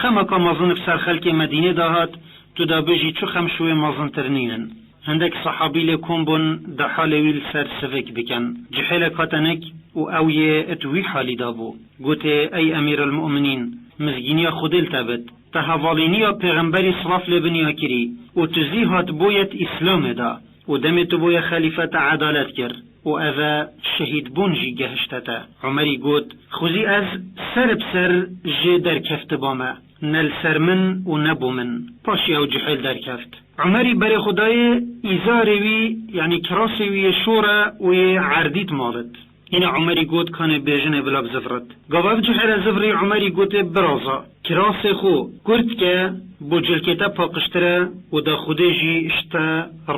xemeka mezin bi ser xelkê Medînê de hat, tu da bijî çi xem ji wê mezintir nînin. Hindek sehabî lê kom bûn da halê wî li ser sivik bikin. Cihêlek hate nik û ew yê it wî halî de bû. Gotê, "Ey Emîrelmu'minîn, mizgîniya Xwedê li te bit. Te hevalîniya Pêxemberî silav lê bin ya kirî û tu zî hatibûyet Îslamê de û demê tu bûye xelîfe te edalet kir û ev e şehîdbûn jî gehişte te." Umerî got, "Xwezî ez ser bi ser jê derkeftibame, ne li ser min û ne bo min." Paşî ew cihêl derkeft. Umerî berê xwe dayê îzarê wî, yanî kirasê wî yê şor e û yê erdî dimalit. Îna Umerî got, "Kanê bêjinê bila bizivrit." Gava ev cihêle zivrî, Umerî gotê, "Biraza, kirasê xwe kurt ke, bo cilkê te paqijtir e û da Xwedê jî ji te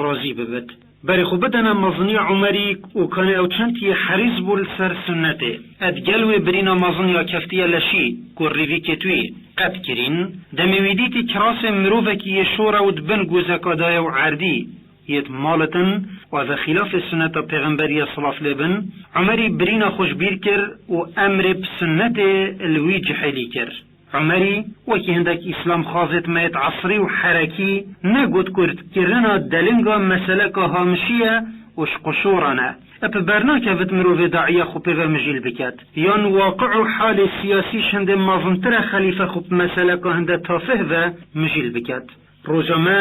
razî bibit." Berê xwe bidene meziniya Umerî û kanê ew çend yê herîs bû li ser sunnetê. Digel wê birîna mezin ya keftiye leşî ku rîvîkêt wî qet kirîn, demê wî dîtî kirasê mirovekî yê şor e û di bin gozeka de ye û erdî yê dimalitin û ev e xîlafê sunneta Pêxemberî ye silav lê bin, Umerî birîna xwe ji bîr kir û emrê bi sunnetê li wî cihêlî kir. Umerî, wekî hindek îslamxwazêt me yêt esrî û herekî, negot kurtkirina delinga meseleka hamişî ye û ji quşoran e. Bi bernakevit mirovê daîya xwe pê ve mijîl biket. Yan waqi û halê siyasî ji hindê mezintir e xelîfe xwe bi meseleka hinde tafih ve mijîl biket. Roja me,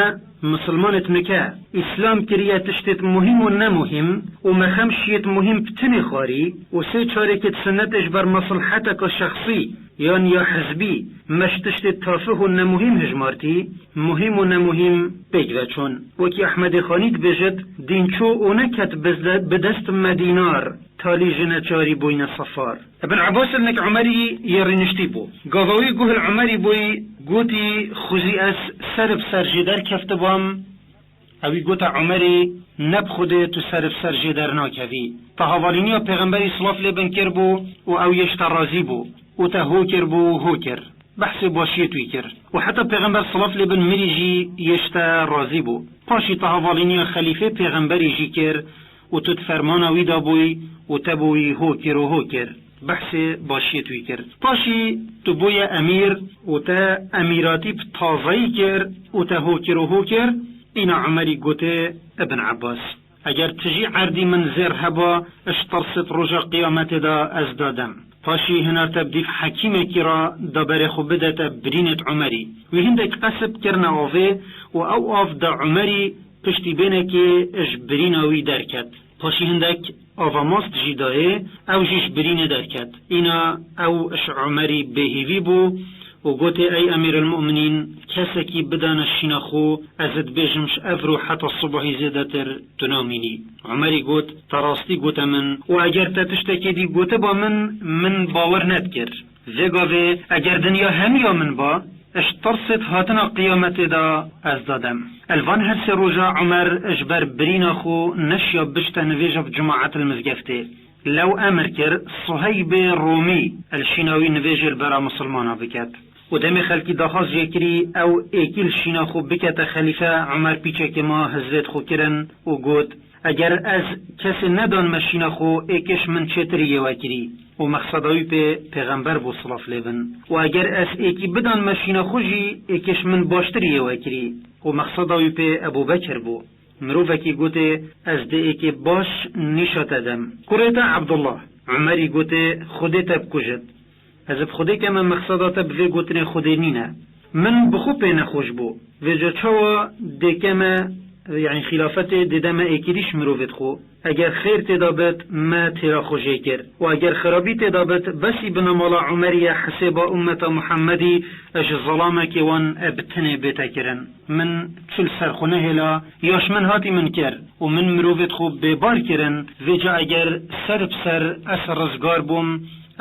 misilmanêt nike, îslam kiriye tiştêt muhîm û nemuhîm û me xem şiyêt muhîm bi tinê xwarî û sê çarêkêt sunnetê ji ber mesilheteka şexsî yan ya hizbî me ji tiştê tafih û nemuhîm hijmartî, muhîm û nemuhîm pêk ve çûn. Wekî Ehmedê Xanî dibêjit, "Dîn çû û neket bi de-, bi dest me dînar, talî ji neçarî bûyne sefar." Ibn Ebbas li nik Umerî yê rîniştî bû. Gava wî guh li Umerî bûyî, gotî, "Xwezî ez ser bi ser jê derkeftibam." Ewî gote Umerî, "Ne bi Xwedê tu ser bi ser jê dernakevî. Te havalîniya Pêxemberî silav lê bin kiribû û ew yê ji te razî bû û te ho kiribû û ho kir." behsê başiyê tu yî kir. Û heta Pêxember silav lê bin mirî jî yê ji te razî bû. Paşî te hevalîniya xelîfê pêxemberî jî kir û tu di fermana wî de bûyî û te bo wî ho kir û ho kir. Behsê başiyê tu yî kir. Paşî tu bûye emîr û te emîratî bi tazeyî kir û te ho kir û ho kir. Îna Umerî gotê Ibn Ebbas, eger tijî erdî min zêr heba, ji tirsê di roja qiyametê de ez dadem. Paşî hinar te bi dîv hekîmekî re da berê xwe bide te birînê di Umerî. Wî hindek qesib kirine avê û ew av da Umerî, piştî bênekê ji birîna wî derket. Paşî hindek ava mast jî dayê, ew jî ji birînê derket. Îna ew ji Umerî bêhîvî bû û gotê, Ey Emîrulmu'minîn, kesekî bidane şîna xwe, ez dibêjim ji evro heta sibahî zêdetir tu namînî. Umerî got, Te rastî gote min û eger te tiştekê dî gotiba min, min bawer nedikir. Vê gavê eger dinya hemiya min ba, ji tirsê di hatina qiyametê de ez dadem. Li van her sê roja Umer ji ber birîna xwe neşiya bişte nivêja bi cemaet li mizgeftê. Lew emir kir Suheybê Romî li şîna wî nivêjê li bera misilmana biket. Û demê xelkî daxwaz jê kirî ew êkî li şîna xwe bikete xelîfe, Umer pîçekê ma hizvêt xwe kirin û got, Eger ez kesê nedanime şîna xwe, êkê ji min çêtirî yê we kirî. Û mexseda wî pê pêxember bû, silav lê bin. Û eger ez êkî bidanime şîna xwe jî, êkê ji min baştirî yê we kirî. Û mexseda wî pê Ebû Bekir bû. Mirovekî gotê, Ez dê êkê baş nîşa te dem. Kurê te Ebdullah. Umerî gotê, Xwedê te bikujit. Ez bi Xwedê keme mexseda te bi vê gotinê Xwedê nîne. Min bi xwe pê nexweş bû. Vêca çawa dê keme, yanî xîlafetê dê deme êkî dî ji mirovê dixwe. Eger xêr tê de bit, me têra xwe jê kir. Û eger xirabî tê de bit, besî bina mala Umerî ye, hesêba ummeta Muhemmedî ji zelamekê wan bi tinê bête kirin. Min çi li ser xwe nehêla, ya ji min hatî min kir û min mirovê xwe bêbar kirin, vêca eger ser bi ser ez rizgar bûm,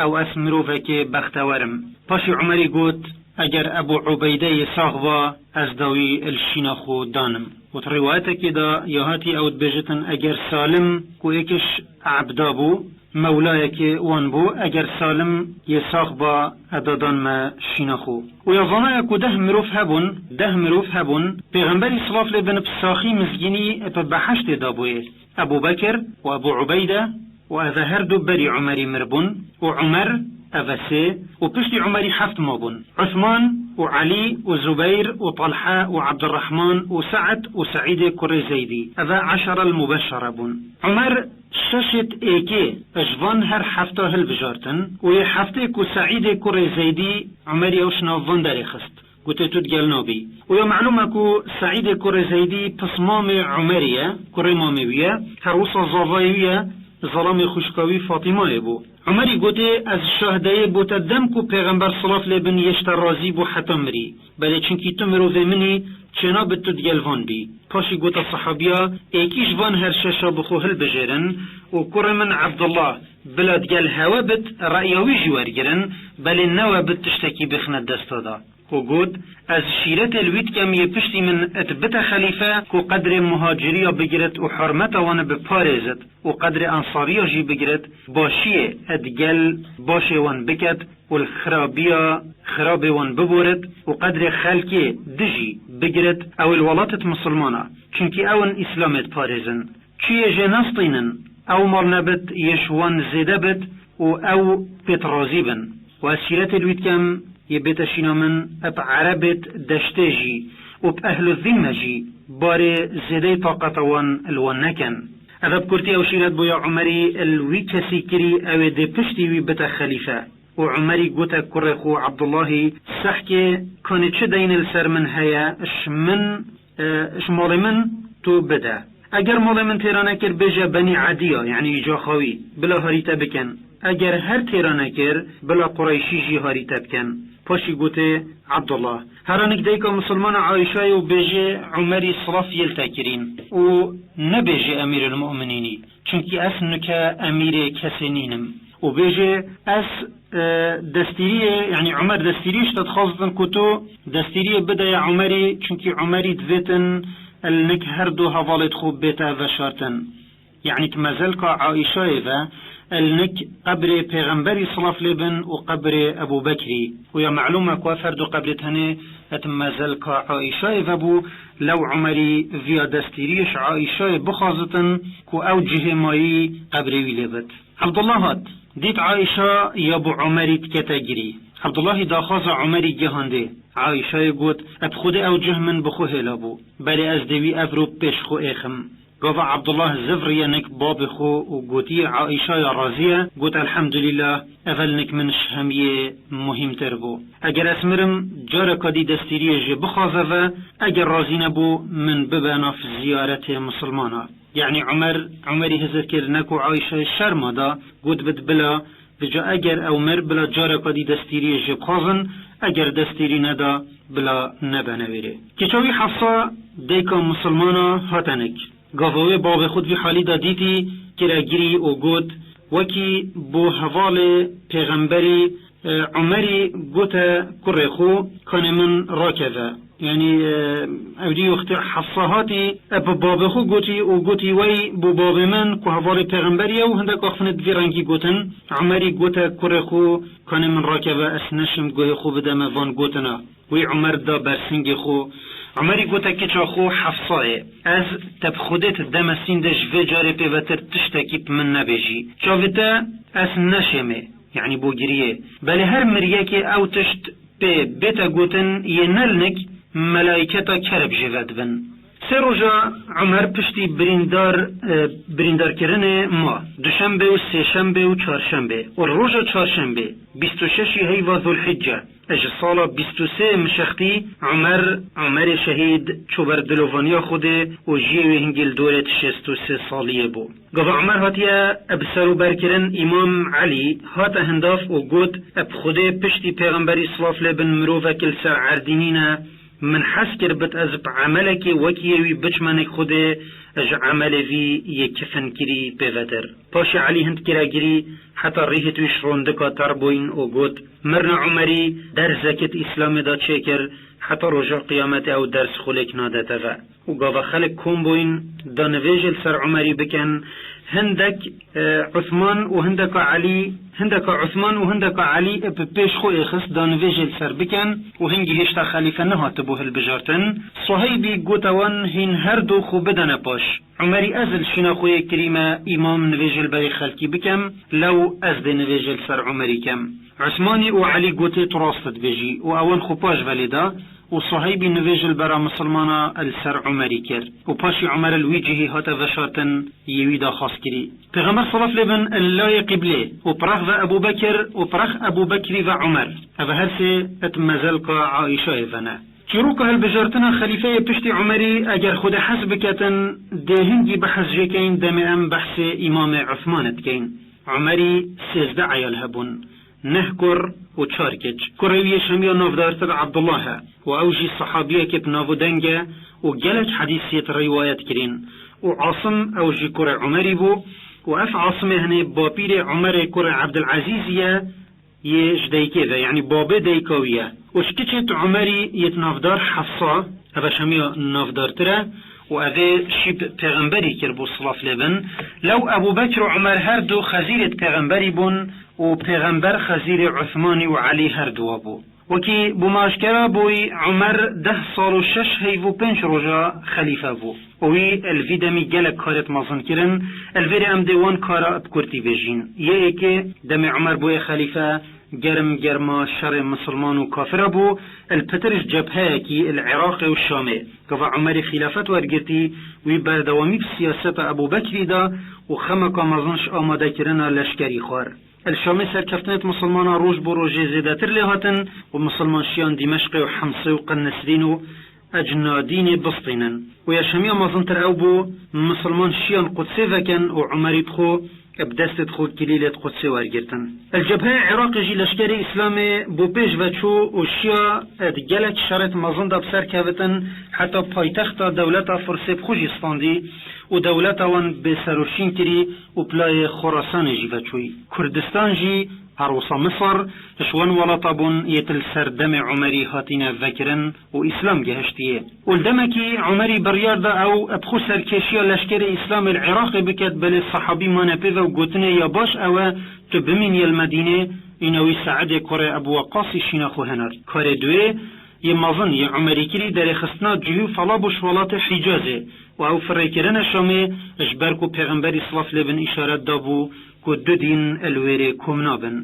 ew ez mirovekê bextewer im. Paşî Umerî got, Eger Ebû Ubeyde yê sax ba, ez dawî li şîna xwe danim. Û di rîwayetekê de ya hatî ew dibêjitin, Eger Salim ku êkiş Ebda bû, mewlayekê wan bû, eger Salim yê sax ba, eda dan me şîna xwe. Û ya zanaya ku deh mirov hebûn, deh mirov hebûn, Pêxemberî silav lê bin bi saxî mizgînî bi behiştê dabûyê. Ebû Bekir û Ebû Ubeyde û eve her du berî Umerî miribûn û Umer eve sê û piştî Umerî heft mabûn. Usman û Elî û Zubeyr û Talha û Ebdurrahman û Se'd û Seîdê kurê Zeydî. Eve eşara el-mubeşşere bûn. Umer şeşêt êkê ji van her hefta hilbijartin û yê heftê ku Seîdê kurê Zeydî Umerî ew ji nav van derê xist. Gotê, Tu digel nabî. Û ya melûm e ku Seîdê kurê Zeydî pismamê Umerî ye, kurê mamê wî ye, her wisa zavayê wî ye, zelamê xwişka wî Fatîmayê bû. Umerî gotê, Ez şahdeyê bo te dem ku Pêxember silav lê bin yê ji te razî bû heta mirî. Belê çinkî tu mirovê min î, çênabit tu digel van bî. Paşî gote sehabiya, Êkî ji van her şeşa bi xwe hilbijêrin û kurê min Ebdullah bila digel hewe bit, re'ya wî jî wergirin, belê ne we bit tiştekî bixine desta de. Û got, Ez şîretê li wî dikem yê piştî min it bite xelîfe, ku qedrê muhaciriya bigirit û hurmeta wan biparêzit û qedrê ensariya jî bigirit, başiyê it gel başê wan biket û li xirabiya xirabê wan biborit û qedrê xelkê dijî bigirit, ew ê li welatêt misilmana, çunkî ew in îslamê diparêzin. Çi yê jê nestînin, ew mal nebit, yê ji wan zêde bit û ew pê razî bin. Û ez şîretê li wî dikem, yê bête şîna min, bi erebêt deştê jî û bi ehlu zîmme jî barê zêdeyê taqeta wan li wan neken. Eve bi kurtî ew şîret bû ya Umerî li wî kesî kirî, ew ê dê piştî wî bite xelîfe. Û Umerî gote kurê xwe Ebdullahî, Sehkê, kanê çi deyne li ser min heye, ji min e, ji malê min tu bide. Eger malê min têra nekir, bêje Benî Ediya, yanî îcaxa wî, bila harî te bikin. Eger her têra nekir, bila Qureyşî jî harî te bikin. Paşî gotê Ebdullah, Hera nik dayika misilmana Ayşayê û bêjê Umerî silav yê li te kirîn û nebêjê Emîrulmu'minînî. Çunkî ez nuke emîrê kesê nînim. Û bêjê, ez, e, destîriyê, yanî Umer destîrî ji te dixwazin ku tu destîriyê bideye Umerî, çunkî Umerî divêtin li nik her du hevalêt xwe bête veşartin. Yanî di mezelka Aîşayê ve, el nik qebrê Pêxemberî, silav lê bin, û qebrê Ebû Bekrî. Û ya melûm e ku ev her du qebrê tenê di mezelka Aîşayê ve bû, lew Umerî viya destîriyê ji Aîşayê bixwazitin ku ew cihê mayî qebrê wî lê bit. Ebdullah hat, dît Aîşa ya bo Umerî dikete girî. Ebdullahî daxwaza Umerî gihandê. Aîşayê got, bi Xwedê ew cih min bi xwe hêla bû. Belê ez dê wî evro pêş xwe êxim. Gava Ebdullah zivriye nik babê xwe û gotiye, Aîşa ya razî ye, got, Elhemdulîllah, ev el nik min ji hemiyê muhîmtir bû. Eger ez mirim, careka dî destîriyê jê bixwaze ve, eger razî nebû, min bibe nav ziyaretê misilmana. Yanî Umer, Umerî hizir kir, ne ku Aîşayê şerma da, got, bit bila, vêca eger ew mir, bila careka dî destîriyê jê bixwazin, eger destîrî neda, bila nebene wêrê. Kêça wî Hefsa, dayika misilmana, hate nik. Gava wê bavê xwe di vî halî de dîtî, kire girî û got, wekî bo hevalê Pêxemberî, e, Umerî gote kurê xwe, kanê min rakeve. Yanî, e, ew dî wextê Hefsa hatî, e, bi bavê xwe gotî û gotî, wey bo bavê min ku hevalê Pêxemberî ye û hindek axifine di vî rengî gotin, Umerî gote kurê xwe, kanê min rakeve, ez neşim guhê xwe bideme van gotina. Wî Umer da bersingê xwe. Umerî gote kiça xwe Hefsayê, ez te bi Xwedê tu deme sînde ji vê carê pê vetir tiştekî bi min nebêjî. Çavê te ez neşêmê, yanî bo giriyê. Belê her miriyekê ew tişt pê bête gotin yê ne li nik, melayketa kerb jê ve dibin. Sê roja Umer piştî birîndar, e, birîndarkirinê ma, duşembe û sêşembe û çarşembe û roja çarşembê, bîst û şeşî heyva Zulhicce, ji sala bîst û sê mişextî Umer, Umerê şehîd, çû ber dilovaniya Xwedê û jiyê wê hingî li dorê di şêst û sê saliyê bû. Gava Umer hatiye bi serûberkirin, Îmam Elî hate hindav û got, bi Xwedê piştî Pêxemberî, silav lê bin, mirovek li ser erdî nîne, min hez kir bit ez bi emelekê wekî yê wî biçime nik Xwedê, ji emelê vî yê kifinkirî pê vetir. Paşê Elî hind kire girî, heta rîhêt wî ji rondika ter bûyn û got, mirina Umerî derzekê di Îslamê de çêkir, heta roja qiyametê ew derz xwe lêk nadete ve. Û gava xelk kom bûyn, da nivêjê li ser Umerî bikin, hindek, e, Usman û hindeka Elî, hindeka Usman û hindeka Elî bi pêş xwe êxist, da nivêjê li ser bikin û hingî hêşta xelîfe nehatibû hilbijartin. Suheybî gote wan, hîn her du xwe bidene paş. Umerî ez li şîna xwe yê kirî me îmam nivêjê li berî xelkî bikem, lew ez dê nivêjê li ser Umerî kem. Usmanî û Elî gotê tu rast dibêjî û ewan xwe paş ve lê da û Suheybî nivêj li bera misilmana li ser Umerî kir û paşî Umer li wî cihî hate veşartin, yê wî daxwaz kirî. Pêxember salaf lê bin li layê qîblê û piraq ve Ebû Bekir û piraq Ebû Bekrî ve Umer. Ev her sê et mezelka Aîşayê ve ne. Çîroka hilbijartina xelîfeyê piştî Umerî, eger Xwedê hez biketin, dê hingî behs jê keyn, demê em behsê Îmamê Usmanê dikeyn. Umerî sêzdeh eyal hebûn, neh kur û çar keç. Kurê wî yê şemiya navdartir Ebdullah e û ew jî sehabiyekê bi nav û deng e û gelek hedîs yê rîwayet kirîn. Û Asim, ew jî kurê Umerî bû û ev Asimê hinê bapîrê Umerê kurê Ebdilezîzî ye, yê ji dayikê ve, yanî babê dayika wî ye. Û ji kiçê di Umerî yê di navdar Hefsa, ev e şemiya navdartir e, û evê şî bi pêxemberî kir bû, silav lê bin. Lew Ebû Bekr û Umer her du xezîrê di pêxemberî bûn û pêxember xezîrê Usmanî û Elî her duwa bû. Wekî bû me aşkera bûyî, Umer deh sal û şeş heyv û pênc roja xelîfe bû. Û wî li vî demî gelek karêt mezin kirin, li vêrê em dê wan kara bi kurtî bêjîn. Yê êkê, demê Umer bûye xelîfe, germ germa şerê misilman û kafira bû, li pitir ji cepheyekî li Iraqê û Şamê. Gava Umerî xîlafet wergirtî, wî berdewamî bi siyaseta Ebû Bekrî da û xemeka mezin ji amadekirina leşkerî xwar. Li Şamê serkeftinêt misilmana roj bo rojê zêdetir lê hatin û misilman şiyan Dîmeşqê û Hemsê û Qennesrîn û Ecnadînê bistînin. Û ya şemiya mezintir ew bû, misilman şiyan Qudsê vekin û Umerî bi xwe bi destê xwe kilîlêt Qudsê wergirtin. Li cebheyê Iraqê jî leşkerê Îslamê bo pêş ve çû û şiya di gelek şerêt mezin de bi ser kevitin, heta paytexta dewleta Firsê bi xwe jî standî û dewleta wan bêseroşîn kirî û pilayê Xorasanê jî veçûyî. Kurdistan jî Her wisa Misir ji wan welata bûn yê li ser demê Umerî hatine vekirin û Îslam gihiştiye. Û li demekî Umerî biryar da ew bi xwe serkêşiya leşkerê Îslamê li Iraqê biket, belê sehabî mane pê ve û gotinê ya baş ew e tu bimînî li Medînê, îna wî Seedê kurê Ebu Weqasî şîna xwe hinar. Karê duê yê mezin yê Umerî kirî derêxistina cihû fala bû ji welatê Hîcazê û ew firêkirine Şamê, ji ber ku Pêxemberî silav lê bin îşaret dabû ku du dîn li wêrê kom nabin.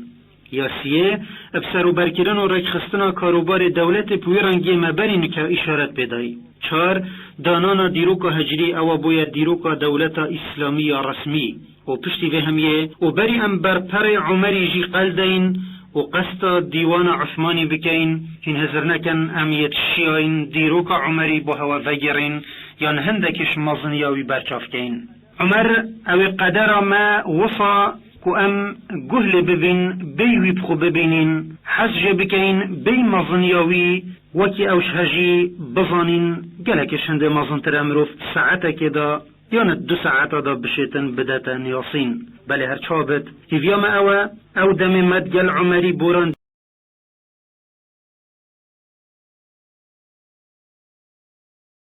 Ya siyê, bi serûberkirin û rêkxistina karûbarê dewletê bi wî rengê me berî nika îşaret pê dayî. Çar, danana dîroka hicrî ewa bûye dîroka dewleta Îslamî ya resmî. û piştî vê hemiyê û berî em ber perê Umerî jî qel deyin û qesta dîwana Usmanî bikeyin, hîn hizir nekin em yê şiyayîn dîroka Umerî bo hewe vegêrîn yan hindekî ji meziniya wî berçav keyin. Umer, ew ê qedera me wisa ku em guh lê bibîn, bêyî wî bi xwe bibînîn, hez jê bikeyin, bêyî meziniya wî wekî ew ji hejî bizanîn, gelekê ji hindê mezintir e mirov saetekê de yan di du saeta de bişêtin bidete niyasîn. Belê her çawa bit, hîviya me ew e, ew demê me digel Umerî boran